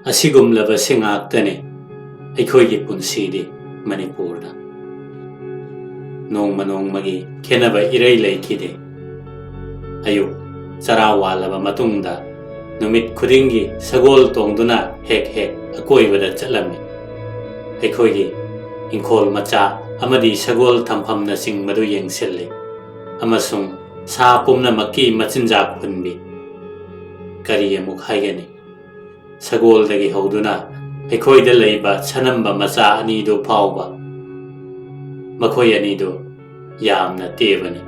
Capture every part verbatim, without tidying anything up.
ꯑꯁꯤꯒꯨꯝꯂꯕꯁꯤ ꯉꯥꯛꯇꯅꯤ ꯑꯩꯈꯣꯏꯒꯤ ꯄꯨꯟꯁꯤꯗꯤ ꯃꯅꯤꯄꯨꯔꯗ꯫ ꯅꯣꯡꯃ ꯅꯣꯡꯃꯒꯤ ꯈꯦꯠꯅꯕ ꯏꯔꯩ ꯂꯩꯈꯤꯗꯦ꯫ ꯑꯌꯨꯛ ꯆꯔꯥ ꯋꯥꯜꯂꯕ ꯃꯇꯨꯡꯗ ꯅꯨꯃꯤꯠ ꯈꯨꯗꯤꯡꯒꯤ ꯁꯒꯣꯜ ꯇꯣꯡꯗꯨꯅ ꯍꯦꯛ ꯍꯦꯛ ꯑꯀꯣꯏꯕꯗ ꯆꯠꯂꯝꯃꯤ꯫ ꯑꯩꯈꯣꯏꯒꯤ ꯏꯪꯈꯣꯜ ꯃꯆꯥ ꯑꯃꯗꯤ ꯁꯒꯣꯜ ꯊꯝꯐꯝꯅꯆꯤꯡꯕꯗꯨ ꯌꯦꯡꯁꯤꯜꯂꯤ ꯑꯃꯁꯨꯡ ꯁꯥ ꯄꯨꯝꯅꯃꯛꯀꯤ ꯃꯆꯤꯟꯖꯥꯛ ꯍꯨꯟꯕꯤ꯫ ꯀꯔꯤ ꯑꯃꯨꯛ ꯍꯥꯏꯒꯅꯤ? ꯁꯒꯣꯜꯗꯒꯤ ꯍꯧꯗꯨꯅ ꯑꯩꯈꯣꯏꯗ ꯂꯩꯕ ꯁꯅꯝꯕ ꯃꯆꯥ ꯑꯅꯤꯗꯨ ꯐꯥꯎꯕ꯫ ꯃꯈꯣꯏ ꯑꯅꯤꯗꯨ ꯌꯥꯝꯅ ꯇꯦꯕꯅꯤ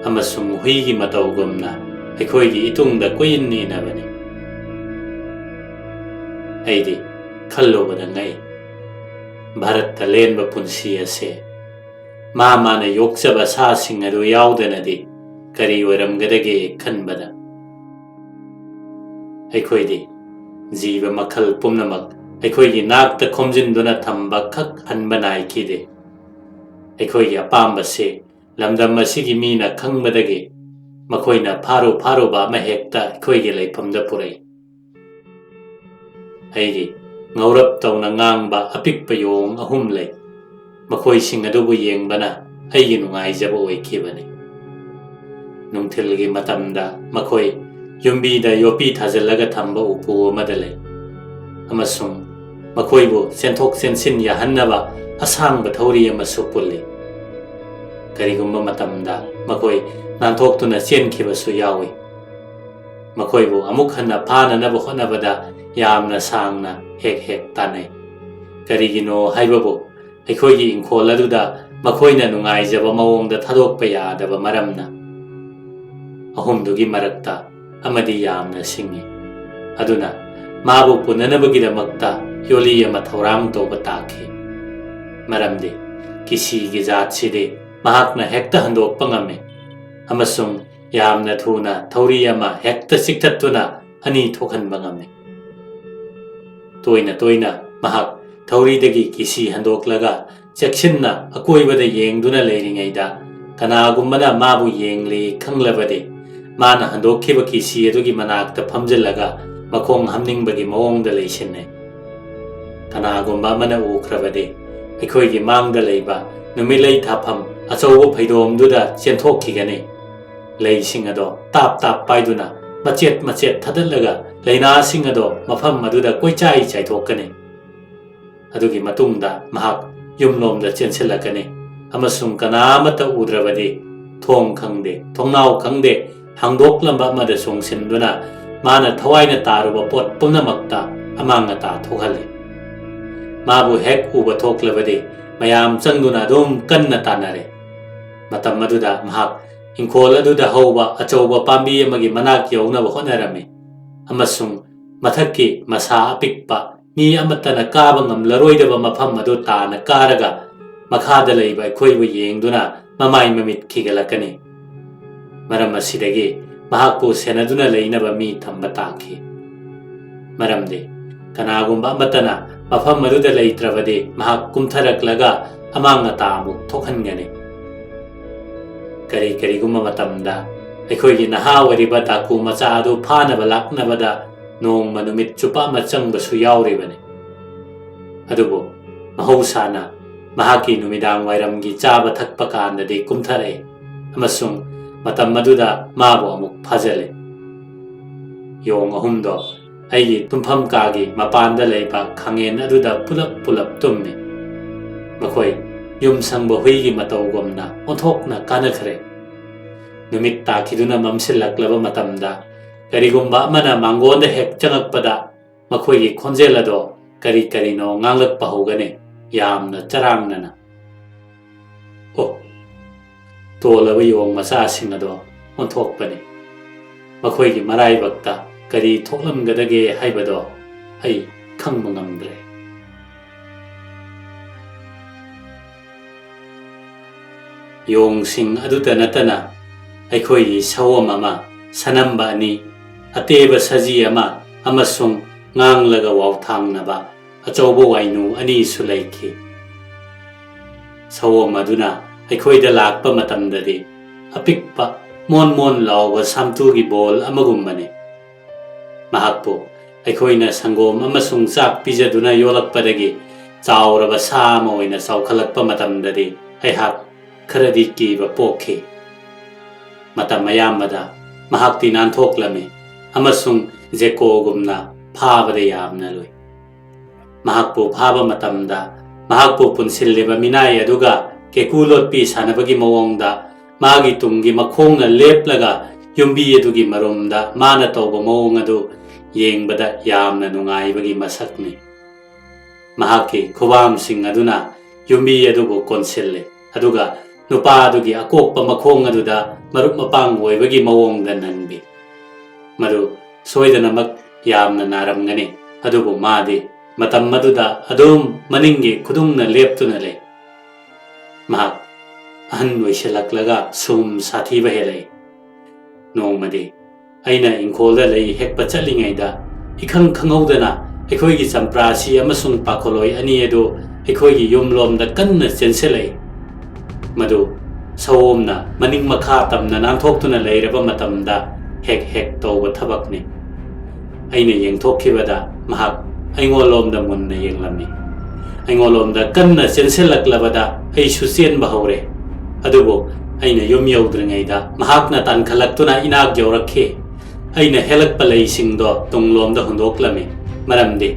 ꯑꯃꯁꯨꯡ ꯍꯨꯏꯒꯤ ꯃꯇꯧꯒꯨꯝꯅ ꯑꯩꯈꯣꯏꯒꯤ ꯏꯇꯨꯡꯗ ꯀꯣꯏꯏꯟ ꯏꯟꯅꯕꯅꯤ꯫ ꯑꯩꯗꯤ ꯈꯜꯂꯨꯕꯗ ꯉꯛꯏ꯫ ꯚꯥꯔꯠꯇ ꯂꯦꯟꯕ ꯄꯨꯟꯁꯤ ꯑꯁꯦ ꯃꯥ ꯃꯥꯅ ꯌꯣꯛꯆꯕ ꯁꯥꯁꯤꯡ ꯑꯗꯨ ꯌꯥꯎꯗꯅꯗꯤ ꯀꯔꯤ ꯑꯣꯏꯔꯝꯒꯗꯒꯦ ꯈꯟꯕꯗ, ꯑꯩꯈꯣꯏꯗꯤ ꯖꯤꯕ ꯃꯈꯜ ꯄꯨꯝꯅꯃꯛ ꯑꯩꯈꯣꯏꯒꯤ ꯅꯥꯛꯇ ꯈꯣꯝꯖꯤꯟꯗꯨꯅ ꯊꯝꯕ ꯈꯛ ꯍꯟꯕ ꯅꯥꯏꯈꯤꯗꯦ꯫ ꯑꯩꯈꯣꯏꯒꯤ ꯑꯄꯥꯝꯕꯁꯤ ꯂꯝꯗꯝ ꯑꯁꯤꯒꯤ ꯃꯤꯅ ꯈꯪꯕꯗꯒꯤ ꯃꯈꯣꯏꯅ ꯐꯥꯔꯨ ꯐꯥꯔꯨꯕ ꯑꯃ ꯍꯦꯛꯇ ꯑꯩꯈꯣꯏꯒꯤ ꯂꯩꯐꯝꯗ ꯄꯨꯔꯛꯏ꯫ ꯑꯩꯒꯤ ꯉꯧꯔꯞ ꯇꯧꯅ ꯉꯥꯡꯕ ꯑꯄꯤꯛꯄ ꯌꯣꯡ ꯑꯍꯨꯝ ꯂꯩ꯫ ꯃꯈꯣꯏꯁꯤꯡ ꯑꯗꯨꯕꯨ ꯌꯦꯡꯕꯅ ꯑꯩꯒꯤ ꯅꯨꯡꯉꯥꯏꯖꯕ ꯑꯣꯏꯈꯤꯕꯅꯤ꯫ ꯅꯨꯡꯊꯤꯜꯒꯤ ꯃꯇꯝꯗ ꯃꯈꯣꯏ ꯌꯨꯝꯕꯤꯗ ꯌꯣꯠꯄꯤ ꯊꯥꯖꯤꯜꯂꯒ ꯊꯝꯕ ꯎꯄꯨ ꯑꯃꯗ ꯂꯩ ꯑꯃꯁꯨꯡ ꯃꯈꯣꯏꯕꯨ ꯆꯦꯟꯊꯣꯛ ꯆꯦꯟꯁꯤꯟ ꯌꯥꯍꯟꯅꯕ ꯑꯁꯥꯡꯕ ꯊꯧꯔꯤ ꯑꯃꯁꯨ ꯄꯨꯜꯂꯤ꯫ ꯀꯔꯤꯒꯨꯝꯕ ꯃꯇꯝꯗ ꯃꯈꯣꯏ ꯅꯥꯟꯊꯣꯛꯇꯨꯅ ꯆꯦꯟꯈꯤꯕꯁꯨ ꯌꯥꯎꯏ꯫ ꯃꯈꯣꯏꯕꯨ ꯑꯃꯨꯛ ꯍꯟꯅ ꯐꯥꯅꯅꯕ ꯍꯣꯠꯅꯕꯗ ꯌꯥꯝꯅ ꯁꯥꯡꯅ ꯍꯦꯛ ꯍꯦꯛ ꯇꯥꯟꯅꯩ꯫ ꯀꯔꯤꯒꯤꯅꯣ ꯍꯥꯏꯕꯕꯨ, ꯑꯩꯈꯣꯏꯒꯤ ꯏꯪꯈꯣꯜ ꯑꯗꯨꯗ ꯃꯈꯣꯏꯅ ꯅꯨꯡꯉꯥꯏꯖꯕ ꯃꯑꯣꯡꯗ ꯊꯥꯗꯣꯛꯄ ꯌꯥꯗꯕ ꯃꯔꯝꯅ꯫ ꯑꯍꯨꯝꯗꯨꯒꯤ ꯃꯔꯛꯇ ꯑꯃꯗꯤ ꯌꯥꯝꯅ ꯁꯤꯡꯏ꯫ ꯑꯗꯨꯅ ꯃꯥꯕꯨ ꯄꯨꯅꯅꯕꯒꯤꯗꯃꯛꯇ ꯌꯣꯂꯤ ꯑꯃ ꯊꯧꯔꯥꯡ ꯇꯧꯕ ꯇꯥꯈꯤ꯫ ꯃꯔꯝꯗꯤ ꯀꯤꯁꯤꯒꯤ ꯖꯥꯠꯁꯤꯗꯤ ꯃꯍꯥꯛꯅ ꯍꯦꯛꯇ ꯍꯟꯗꯣꯛꯄ ꯉꯝꯃꯤ ꯑꯃꯁꯨꯡ ꯌꯥꯝꯅ ꯊꯨꯅ ꯊꯧꯔꯤ ꯑꯃ ꯍꯦꯛꯇ ꯆꯤꯛꯊꯠꯇꯨꯅ ꯑꯅꯤ ꯊꯣꯛꯍꯟꯕ ꯉꯝꯃꯤ꯫ ꯇꯣꯏꯅ ꯇꯣꯏꯅ ꯃꯍꯥꯛ ꯊꯧꯔꯤꯗꯒꯤ ꯀꯤꯁꯤ ꯍꯟꯗꯣꯛꯂꯒ ꯆꯦꯛꯁꯤꯟꯅ ꯑꯀꯣꯏꯕꯗ ꯌꯦꯡꯗꯨꯅ ꯂꯩꯔꯤꯉꯩꯗ, ꯀꯅꯥꯒꯨꯝꯕꯅ ꯃꯥꯕꯨ ꯌꯦꯡꯂꯤ ꯈꯪꯂꯕꯗꯤ, ꯃꯥꯅ ꯍꯟꯗꯣꯛꯈꯤꯕ ꯀꯤꯁꯤ ꯑꯗꯨꯒꯤ ꯃꯅꯥꯛꯇ ꯐꯝꯖꯤꯜꯂꯒ ꯃꯈꯣꯡ ꯍꯥꯝꯅꯤꯡꯕꯒꯤ ꯃꯑꯣꯡꯗ ꯂꯩꯁꯤꯟꯅꯩ꯫ ꯀꯅꯥꯒꯨꯝꯕ ꯑꯃꯅ ꯎꯈ꯭ꯔꯕꯗꯤ ꯑꯩꯈꯣꯏꯒꯤ ꯃꯥꯡꯗ ꯂꯩꯕ ꯅꯨꯃꯤꯠꯂꯩ ꯊꯥꯐꯝ ꯑꯆꯧꯕ ꯐꯩꯗꯣꯝꯗꯨꯗ ꯆꯦꯟꯊꯣꯛꯈꯤꯒꯅꯤ꯫ ꯂꯩꯁꯤꯡ ꯑꯗꯣ ꯇꯥꯞ ꯇꯥꯞ ꯄꯥꯏꯗꯨꯅ ꯃꯆꯦꯠ ꯃꯆꯦꯠ ꯊꯥꯗꯠꯂꯒ ꯂꯩꯅꯥꯁꯤꯡ ꯑꯗꯣ ꯃꯐꯝ ꯑꯗꯨꯗ ꯀꯣꯏꯆꯥꯏ ꯆꯥꯏꯊꯣꯛꯀꯅꯤ꯫ ꯑꯗꯨꯒꯤ ꯃꯇꯨꯡꯗ ꯃꯍꯥꯛ ꯌꯨꯝꯂꯣꯝꯗ ꯆꯦꯟꯁꯤꯜꯂꯛꯀꯅꯤ ꯑꯃꯁꯨꯡ ꯀꯅꯥ ꯑꯃꯠꯇ ꯎꯗ꯭ꯔꯕꯗꯤ ꯊꯣꯡ ꯈꯪꯗꯦ, ꯊꯣꯡꯅꯥꯎ ꯈꯪꯗꯦ, ꯍꯥꯡꯗꯣꯛꯂꯝꯕ ꯑꯃꯗ ꯆꯣꯡꯁꯤꯟꯗꯨꯅ ꯃꯥꯅ ꯊꯋꯥꯏꯅ ꯇꯥꯔꯨꯕ ꯄꯣꯠ ꯄꯨꯝꯅꯃꯛꯇ ꯑꯃꯥꯡ ꯑꯇꯥ ꯊꯣꯛꯍꯜꯂꯤ꯫ ꯃꯥꯕꯨ ꯍꯦꯛ ꯎꯕ ꯊꯣꯛꯂꯕꯗꯤ ꯃꯌꯥꯝ ꯆꯪꯗꯨꯅ ꯑꯗꯨꯝ ꯀꯟꯅ ꯇꯥꯟꯅꯔꯦ꯫ ꯃꯇꯝ ꯑꯗꯨꯗ ꯃꯍꯥꯛ ꯏꯪꯈꯣꯜ ꯑꯗꯨꯗ ꯍꯧꯕ ꯑꯆꯧꯕ ꯄꯥꯝꯕꯤ ꯑꯃꯒꯤ ꯃꯅꯥꯛ ꯌꯧꯅꯕ ꯍꯣꯠꯅꯔꯝꯃꯤ ꯑꯃꯁꯨꯡ ꯃꯊꯛꯀꯤ ꯃꯁꯥ ꯑꯄꯤꯛꯄ ꯃꯤ ꯑꯃꯠꯇꯅ ꯀꯥꯕ ꯉꯝꯂꯔꯣꯏꯗꯕ ꯃꯐꯝ ꯑꯗꯨ ꯇꯥꯅ ꯀꯥꯔꯒ ꯃꯈꯥꯗ ꯂꯩꯕ ꯑꯩꯈꯣꯏꯕꯨ ꯌꯦꯡꯗꯨꯅ ꯃꯃꯥꯏ ꯃꯃꯤꯠ ꯈꯤꯒꯠꯂꯛꯀꯅꯤ꯫ ꯃꯔꯝ ꯑꯁꯤꯗꯒꯤ ꯃꯍꯥꯛꯄꯨ ꯁꯦꯟꯅꯗꯨꯅ ꯂꯩꯅꯕ ꯃꯤ ꯊꯝꯕ ꯇꯥꯈꯤ꯫ ꯃꯔꯝꯗꯤ ꯀꯅꯥꯒꯨꯝꯕ ꯑꯃꯠꯇꯅ ꯃꯐꯝ ꯑꯗꯨꯗ ꯂꯩꯇ꯭ꯔꯕꯗꯤ ꯃꯍꯥꯛ ꯀꯨꯝꯊꯔꯛꯂꯒ ꯑꯃꯥꯡ ꯑꯇꯥ ꯑꯃꯨꯛ ꯊꯣꯛꯍꯟꯒꯅꯤ꯫ ꯀꯔꯤ ꯀꯔꯤꯒꯨꯝꯕ ꯃꯇꯝꯗ ꯑꯩꯈꯣꯏꯒꯤ ꯅꯍꯥ ꯑꯣꯏꯔꯤꯕ ꯗꯥꯀꯨ ꯃꯆꯥ ꯑꯗꯨ ꯐꯥꯅꯕ ꯂꯥꯛꯅꯕꯗ ꯅꯣꯡꯃ ꯅꯨꯃꯤꯠ ꯆꯨꯞꯄ ꯑꯃ ꯆꯪꯕꯁꯨ ꯌꯥꯎꯔꯤꯕꯅꯤ꯫ ꯑꯗꯨꯕꯨ ꯃꯍꯧꯁꯥꯅ ꯃꯍꯥꯛꯀꯤ ꯅꯨꯃꯤꯗꯥꯡ ꯋꯥꯏꯔꯝꯒꯤ ꯆꯥꯕ ꯊꯛꯄ ꯀꯥꯟꯗꯗꯤ ꯀꯨꯝꯊꯔꯛꯏ ꯑꯃꯁꯨꯡ ꯃꯇꯝ ꯑꯗꯨꯗ ꯃꯥꯕꯨ ꯑꯃꯨꯛ ꯐꯥꯖꯜꯂꯤ꯫ ꯌꯣꯡ ꯑꯍꯨꯝꯗꯣ ꯑꯩꯒꯤ ꯇꯨꯝꯐꯝ ꯀꯥꯒꯤ ꯃꯄꯥꯟꯗ ꯂꯩꯕ ꯈꯥꯡꯉꯦꯟ ꯑꯗꯨꯗ ꯄꯨꯂꯞ ꯄꯨꯂꯞ ꯇꯨꯝꯃꯤ꯫ ꯃꯈꯣꯏ ꯌꯨꯝ ꯁꯪꯕ ꯍꯨꯏꯒꯤ ꯃꯇꯧꯒꯨꯝꯅ ꯑꯣꯟꯊꯣꯛꯅ ꯀꯥꯟꯅꯈ꯭ꯔꯦ꯫ ꯅꯨꯃꯤꯠ ꯇꯥꯈꯤꯗꯨꯅ ꯃꯝꯁꯤꯜꯂꯛꯂꯕ ꯃꯇꯝꯗ ꯀꯔꯤꯒꯨꯝꯕ ꯑꯃꯅ ꯃꯥꯡꯒꯣꯟꯗ ꯍꯦꯛ ꯆꯪꯉꯛꯄꯗ ꯃꯈꯣꯏꯒꯤ ꯈꯣꯟꯖꯦꯜ ꯑꯗꯣ ꯀꯔꯤ ꯀꯔꯤꯅꯣ ꯉꯥꯡꯂꯛꯄ ꯍꯧꯒꯅꯤ, ꯌꯥꯝꯅ ꯆꯔꯥꯡꯅꯅ꯫ ꯑꯣ, ꯇꯣꯜꯂꯕ ꯌꯣꯡ ꯃꯆꯥꯁꯤꯡ ꯑꯗꯣ ꯑꯣꯟꯊꯣꯛꯄꯅꯤ꯫ ꯃꯈꯣꯏꯒꯤ ꯃꯔꯥꯏꯕꯛꯇ ꯀꯔꯤ ꯊꯣꯛꯂꯝꯒꯗꯒꯦ ꯍꯥꯏꯕꯗꯣ ꯑꯩ ꯈꯪꯕ ꯉꯝꯗ꯭ꯔꯦ꯫ ꯌꯣꯡꯁꯤꯡ ꯑꯗꯨꯇ ꯅꯠꯇꯅ ꯑꯩꯈꯣꯏꯒꯤ ꯁꯑꯣꯝ ꯑꯃ, ꯁꯅꯝꯕ ꯑꯅꯤ, ꯑꯇꯦꯕ ꯁꯖꯤ ꯑꯃ ꯑꯃꯁꯨꯡ ꯉꯥꯡꯂꯒ ꯋꯥꯎꯊꯥꯡꯅꯕ ꯑꯆꯧꯕ ꯋꯥꯏꯅꯨ ꯑꯅꯤꯁꯨ ꯂꯩꯈꯤ꯫ ꯁꯑꯣꯝ ꯑꯗꯨꯅ ꯑꯩꯈꯣꯏꯗ ꯂꯥꯛꯄ ꯃꯇꯝꯗꯗꯤ ꯑꯄꯤꯛꯄ ꯃꯣꯟ ꯃꯣꯟ ꯂꯥꯎꯕ ꯁꯥꯝꯇꯨꯒꯤ ꯕꯣꯜ ꯑꯃꯒꯨꯝꯕꯅꯤ꯫ ꯃꯍꯥꯛꯄꯨ ꯑꯩꯈꯣꯏꯅ ꯁꯪꯒꯣꯝ ꯑꯃꯁꯨꯡ ꯆꯥꯛ ꯄꯤꯖꯗꯨꯅ ꯌꯣꯛꯂꯛꯄꯗꯒꯤ ꯆꯥꯎꯔꯕ ꯁꯥ ꯑꯃ ꯑꯣꯏꯅ ꯆꯥꯎꯈꯠꯂꯛꯄ ꯃꯇꯝꯗꯗꯤ ꯑꯩꯍꯥꯛ ꯈꯔꯗꯤ ꯀꯤꯕ ꯄꯣꯛꯈꯤ꯫ ꯃꯇꯝ ꯑꯌꯥꯝꯕꯗ ꯃꯍꯥꯛꯇꯤ ꯅꯥꯟꯊꯣꯛꯂꯝꯃꯤ ꯑꯃꯁꯨꯡ ꯖꯦꯀꯣꯒꯨꯝꯅ ꯐꯥꯕꯗ ꯌꯥꯝꯅ ꯂꯨꯏ꯫ ꯃꯍꯥꯛꯄꯨ ꯐꯥꯕ ꯃꯇꯝꯗ ꯃꯍꯥꯛꯄꯨ ꯄꯨꯟꯁꯤꯜꯂꯤꯕ ꯃꯤꯅꯥꯏ ꯑꯗꯨꯒ ꯀꯦꯀꯨ ꯂꯣꯠꯄꯤ ꯁꯥꯟꯅꯕꯒꯤ ꯃꯑꯣꯡꯗ ꯃꯥꯒꯤ ꯇꯨꯡꯒꯤ ꯃꯈꯣꯡꯅ ꯂꯦꯞꯂꯒ ꯌꯨꯝꯕꯤ ꯑꯗꯨꯒꯤ ꯃꯔꯨꯝꯗ ꯃꯥꯅ ꯇꯧꯕ ꯃꯑꯣꯡ ꯑꯗꯨ ꯌꯦꯡꯕꯗ ꯌꯥꯝꯅ ꯅꯨꯡꯉꯥꯏꯕꯒꯤ ꯃꯁꯛꯅꯤ꯫ ꯃꯍꯥꯛꯀꯤ ꯈꯨꯕꯥꯝꯁꯤꯡ ꯑꯗꯨꯅ ꯌꯨꯝꯕꯤ ꯑꯗꯨꯕꯨ ꯀꯣꯟꯁꯤꯜꯂꯤ, ꯑꯗꯨꯒ ꯅꯨꯄꯥ ꯑꯗꯨꯒꯤ ꯑꯀꯣꯛꯄ ꯃꯈꯣꯡ ꯑꯗꯨꯗ ꯃꯔꯨꯞ ꯃꯄꯥꯡ ꯑꯣꯏꯕꯒꯤ ꯃꯑꯣꯡꯗ ꯅꯟꯕꯤ꯫ ꯃꯗꯨ ꯁꯣꯏꯗꯅꯃꯛ ꯌꯥꯝꯅ ꯅꯥꯔꯝꯒꯅꯤ, ꯑꯗꯨꯕꯨ ꯃꯥꯗꯤ ꯃꯇꯝ ꯑꯗꯨꯗ ꯑꯗꯨꯝ ꯃꯅꯤꯡꯒꯤ ꯈꯨꯗꯨꯡꯅ ꯂꯦꯞꯇꯨꯅ ꯂꯩ꯫ ꯃꯍꯥꯛ ꯑꯍꯟ ꯑꯣꯏꯁꯤꯜꯂꯛꯂꯒ ꯁꯨꯝ ꯁꯥꯊꯤꯕ ꯍꯦꯜꯂꯛꯏ꯫ ꯅꯣꯡꯃꯗꯤ ꯑꯩꯅ ꯏꯪꯈꯣꯜꯗ ꯂꯩ ꯍꯦꯛꯄ ꯆꯠꯂꯤꯉꯩꯗ ꯏꯈꯪ ꯈꯪꯍꯧꯗꯅ ꯑꯩꯈꯣꯏꯒꯤ ꯆꯝꯄ꯭ꯔꯥꯁꯤ ꯑꯃꯁꯨꯡ ꯄꯥꯈꯣꯜꯂꯣꯏ ꯑꯅꯤ ꯑꯗꯨ ꯑꯩꯈꯣꯏꯒꯤ ꯌꯨꯝꯂꯣꯝꯗ ꯀꯟꯅ ꯆꯦꯟꯁꯤꯜꯂꯛꯏ꯫ ꯃꯗꯨ ꯁꯑꯣꯝꯅ ꯃꯅꯤꯡ ꯃꯈꯥ ꯇꯝꯅ ꯅꯥꯟꯊꯣꯛꯇꯨꯅ ꯂꯩꯔꯕ ꯃꯇꯝꯗ ꯍꯦꯛ ꯍꯦꯛ ꯇꯧꯕ ꯊꯕꯛꯅꯤ꯫ ꯑꯩꯅ ꯌꯦꯡꯊꯣꯛꯈꯤꯕꯗ ꯃꯍꯥꯛ ꯑꯩꯉꯣꯟꯂꯣꯝꯗ ꯃꯨꯟꯅ ꯌꯦꯡꯂꯝꯃꯤ꯫ ꯑꯩꯉꯣꯟꯂꯣꯝꯗ ꯀꯟꯅ ꯆꯦꯟꯁꯤꯜꯂꯛꯂꯕꯗ ꯑꯩꯁꯨ ꯆꯦꯟꯕ ꯍꯧꯔꯦ꯫ ꯑꯗꯨꯕꯨ ꯑꯩꯅ ꯌꯨꯝ ꯌꯧꯗ꯭ꯔꯤꯉꯩꯗ ꯃꯍꯥꯛꯅ ꯇꯥꯟꯈꯠꯂꯛꯇꯨꯅ ꯏꯅꯥꯛ ꯌꯧꯔꯛꯈꯤ꯫ ꯑꯩꯅ ꯍꯦꯜꯂꯛꯄ ꯂꯩꯁꯤꯡꯗꯣ ꯇꯨꯡꯂꯣꯝꯗ ꯍꯨꯟꯗꯣꯛꯂꯝꯃꯤ, ꯃꯔꯝꯗꯤ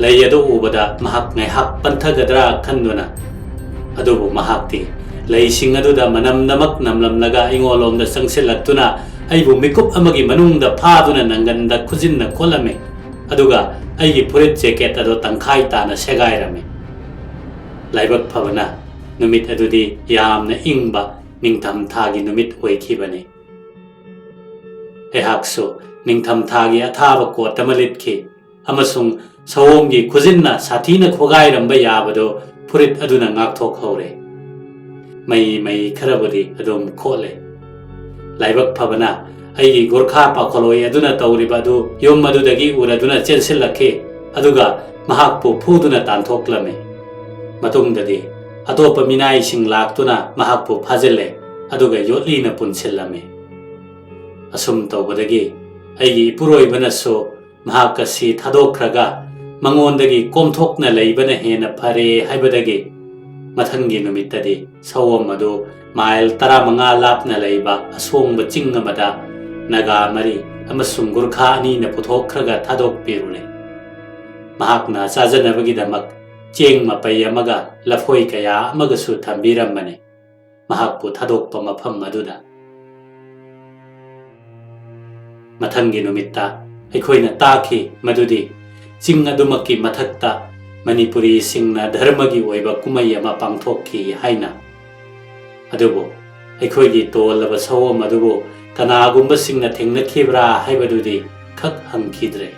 ꯂꯩ ꯑꯗꯨ ꯎꯕꯗ ꯃꯍꯥꯛ ꯉꯥꯏꯍꯥꯛ ꯄꯟꯊꯒꯗ꯭ꯔꯥ ꯈꯟꯗꯨꯅ꯫ ꯑꯗꯨꯕꯨ ꯃꯍꯥꯛꯇꯤ ꯂꯩꯁꯤꯡ ꯑꯗꯨꯗ ꯃꯅꯝꯅꯃꯛ ꯅꯝꯂꯝꯂꯒ ꯑꯩꯉꯣꯟꯂꯣꯝꯗ ꯆꯪꯁꯤꯜꯂꯛꯇꯨꯅ ꯑꯩꯕꯨ ꯃꯤꯀꯨꯞ ꯑꯃꯒꯤ ꯃꯅꯨꯡꯗ ꯐꯥꯗꯨꯅ ꯅꯪꯒꯟꯗ ꯈꯨꯖꯤꯟꯅ ꯈꯣꯠꯂꯝꯃꯤ, ꯑꯗꯨꯒ ꯑꯩꯒꯤ ꯐꯨꯔꯤꯠ ꯖꯦꯀꯦꯠ ꯑꯗꯨ ꯇꯪꯈꯥꯏ ꯇꯥꯅ ꯁꯦꯒꯥꯏꯔꯝꯃꯤ꯫ ꯂꯥꯏꯕꯛ ꯐꯕꯅ ꯅꯨꯃꯤꯠ ꯑꯗꯨꯗꯤ ꯌꯥꯝꯅ ꯏꯪꯕ ꯅꯤꯡꯊꯝꯊꯥꯒꯤ ꯅꯨꯃꯤꯠ ꯑꯣꯏꯈꯤꯕꯅꯤ꯫ ꯑꯩꯍꯥꯛꯁꯨ ꯅꯤꯡꯊꯝꯊꯥꯒꯤ ꯑꯊꯥꯕ ꯀꯣꯠ ꯑꯃ ꯂꯤꯠꯈꯤ ꯑꯃꯁꯨꯡ ꯁꯑꯣꯝꯒꯤ ꯈꯨꯖꯤꯟꯅ ꯁꯥꯊꯤꯅ ꯈꯣꯒꯥꯏꯔꯝꯕ ꯌꯥꯕꯗꯨ ꯐꯨꯔꯤꯠ ꯑꯗꯨꯅ ꯉꯥꯛꯊꯣꯛꯍꯧꯔꯦ꯫ ꯃꯩ ꯃꯩ ꯈꯔꯕꯨꯗꯤ ꯑꯗꯨꯝ ꯈꯣꯠꯂꯦ꯫ ꯂꯥꯏꯕꯛ ꯐꯕꯅ ꯑꯩꯒꯤ ꯒꯨꯔꯈꯥ ꯄꯥꯈꯣꯜꯂꯣꯏ ꯑꯗꯨꯅ ꯇꯧꯔꯤꯕ ꯑꯗꯨ ꯌꯨꯝ ꯑꯗꯨꯗꯒꯤ ꯎꯔꯗꯨꯅ ꯆꯦꯟꯁꯤꯜꯂꯛꯈꯤ, ꯑꯗꯨꯒ ꯃꯍꯥꯛꯄꯨ ꯐꯨꯗꯨꯅ ꯇꯥꯟꯊꯣꯛꯂꯝꯃꯤ꯫ ꯃꯇꯨꯡꯗꯗꯤ ꯑꯇꯣꯞꯄ ꯃꯤꯅꯥꯏꯁꯤꯡ ꯂꯥꯛꯇꯨꯅ ꯃꯍꯥꯛꯄꯨ ꯐꯥꯖꯤꯜꯂꯦ, ꯑꯗꯨꯒ ꯌꯣꯠꯂꯤꯅ ꯄꯨꯟꯁꯤꯜꯂꯝꯃꯤ꯫ ꯑꯁꯨꯝ ꯇꯧꯕꯗꯒꯤ ꯑꯩꯒꯤ ꯏꯄꯨꯔꯣꯏꯕꯅꯁꯨ ꯃꯍꯥꯛ ꯑꯁꯤ ꯊꯥꯗꯣꯛꯈ꯭ꯔꯒ ꯃꯉꯣꯟꯗꯒꯤ ꯀꯣꯝꯊꯣꯛꯅ ꯂꯩꯕꯅ ꯍꯦꯟꯅ ꯐꯔꯦ ꯍꯥꯏꯕꯗꯒꯤ ꯃꯊꯪꯒꯤ ꯅꯨꯃꯤꯠꯇꯗꯤ ꯁꯑꯣꯝ ꯑꯗꯨ ꯃꯥꯏꯜ ꯇꯔꯥꯃꯉꯥ ꯂꯥꯞꯅ ꯂꯩꯕ ꯑꯁꯣꯡꯕ ꯆꯤꯡ ꯑꯃꯗ ꯅꯥꯒꯥ ꯃꯔꯤ ꯑꯃꯁꯨꯡ ꯒꯨꯔꯈꯥ ꯑꯅꯤꯅ ꯄꯨꯊꯣꯛꯈ꯭ꯔꯒ ꯊꯥꯗꯣꯛꯄꯤꯔꯨꯔꯦ꯫ ꯃꯍꯥꯛꯅ ꯆꯥꯖꯅꯕꯒꯤꯗꯃꯛ ꯆꯦꯡ ꯃꯄꯩ ꯑꯃꯒ ꯂꯐꯣꯏ ꯀꯌꯥ ꯑꯃꯒꯁꯨ ꯊꯝꯕꯤꯔꯝꯕꯅꯤ꯫ ꯃꯍꯥꯛꯄꯨ ꯊꯥꯗꯣꯛꯄ ꯃꯐꯝ ꯑꯗꯨꯗ꯫ ꯃꯊꯪꯒꯤ ꯅꯨꯃꯤꯠꯇ ꯑꯩꯈꯣꯏꯅ ꯇꯥꯈꯤ ꯃꯗꯨꯗꯤ ꯆꯤꯡ ꯑꯗꯨꯃꯛꯀꯤ ꯃꯊꯛꯇ ꯃꯅꯤꯄꯨꯔꯤꯁꯤꯡꯅ ꯙꯔꯃꯒꯤ ꯑꯣꯏꯕ ꯀꯨꯝꯍꯩ ꯑꯃ ꯄꯥꯡꯊꯣꯛꯈꯤ ꯍꯥꯏꯅ꯫ ꯑꯗꯨꯕꯨ ꯑꯩꯈꯣꯏꯒꯤ ꯇꯣꯜꯂꯕ ꯁꯑꯣꯝ ꯑꯗꯨꯕꯨ ꯀꯅꯥꯒꯨꯝꯕꯁꯤꯡꯅ ꯊꯦꯡꯅꯈꯤꯕ꯭ꯔꯥ ꯍꯥꯏꯕꯗꯨꯗꯤ ꯈꯛ ꯍꯪꯈꯤꯗ꯭ꯔꯦ꯫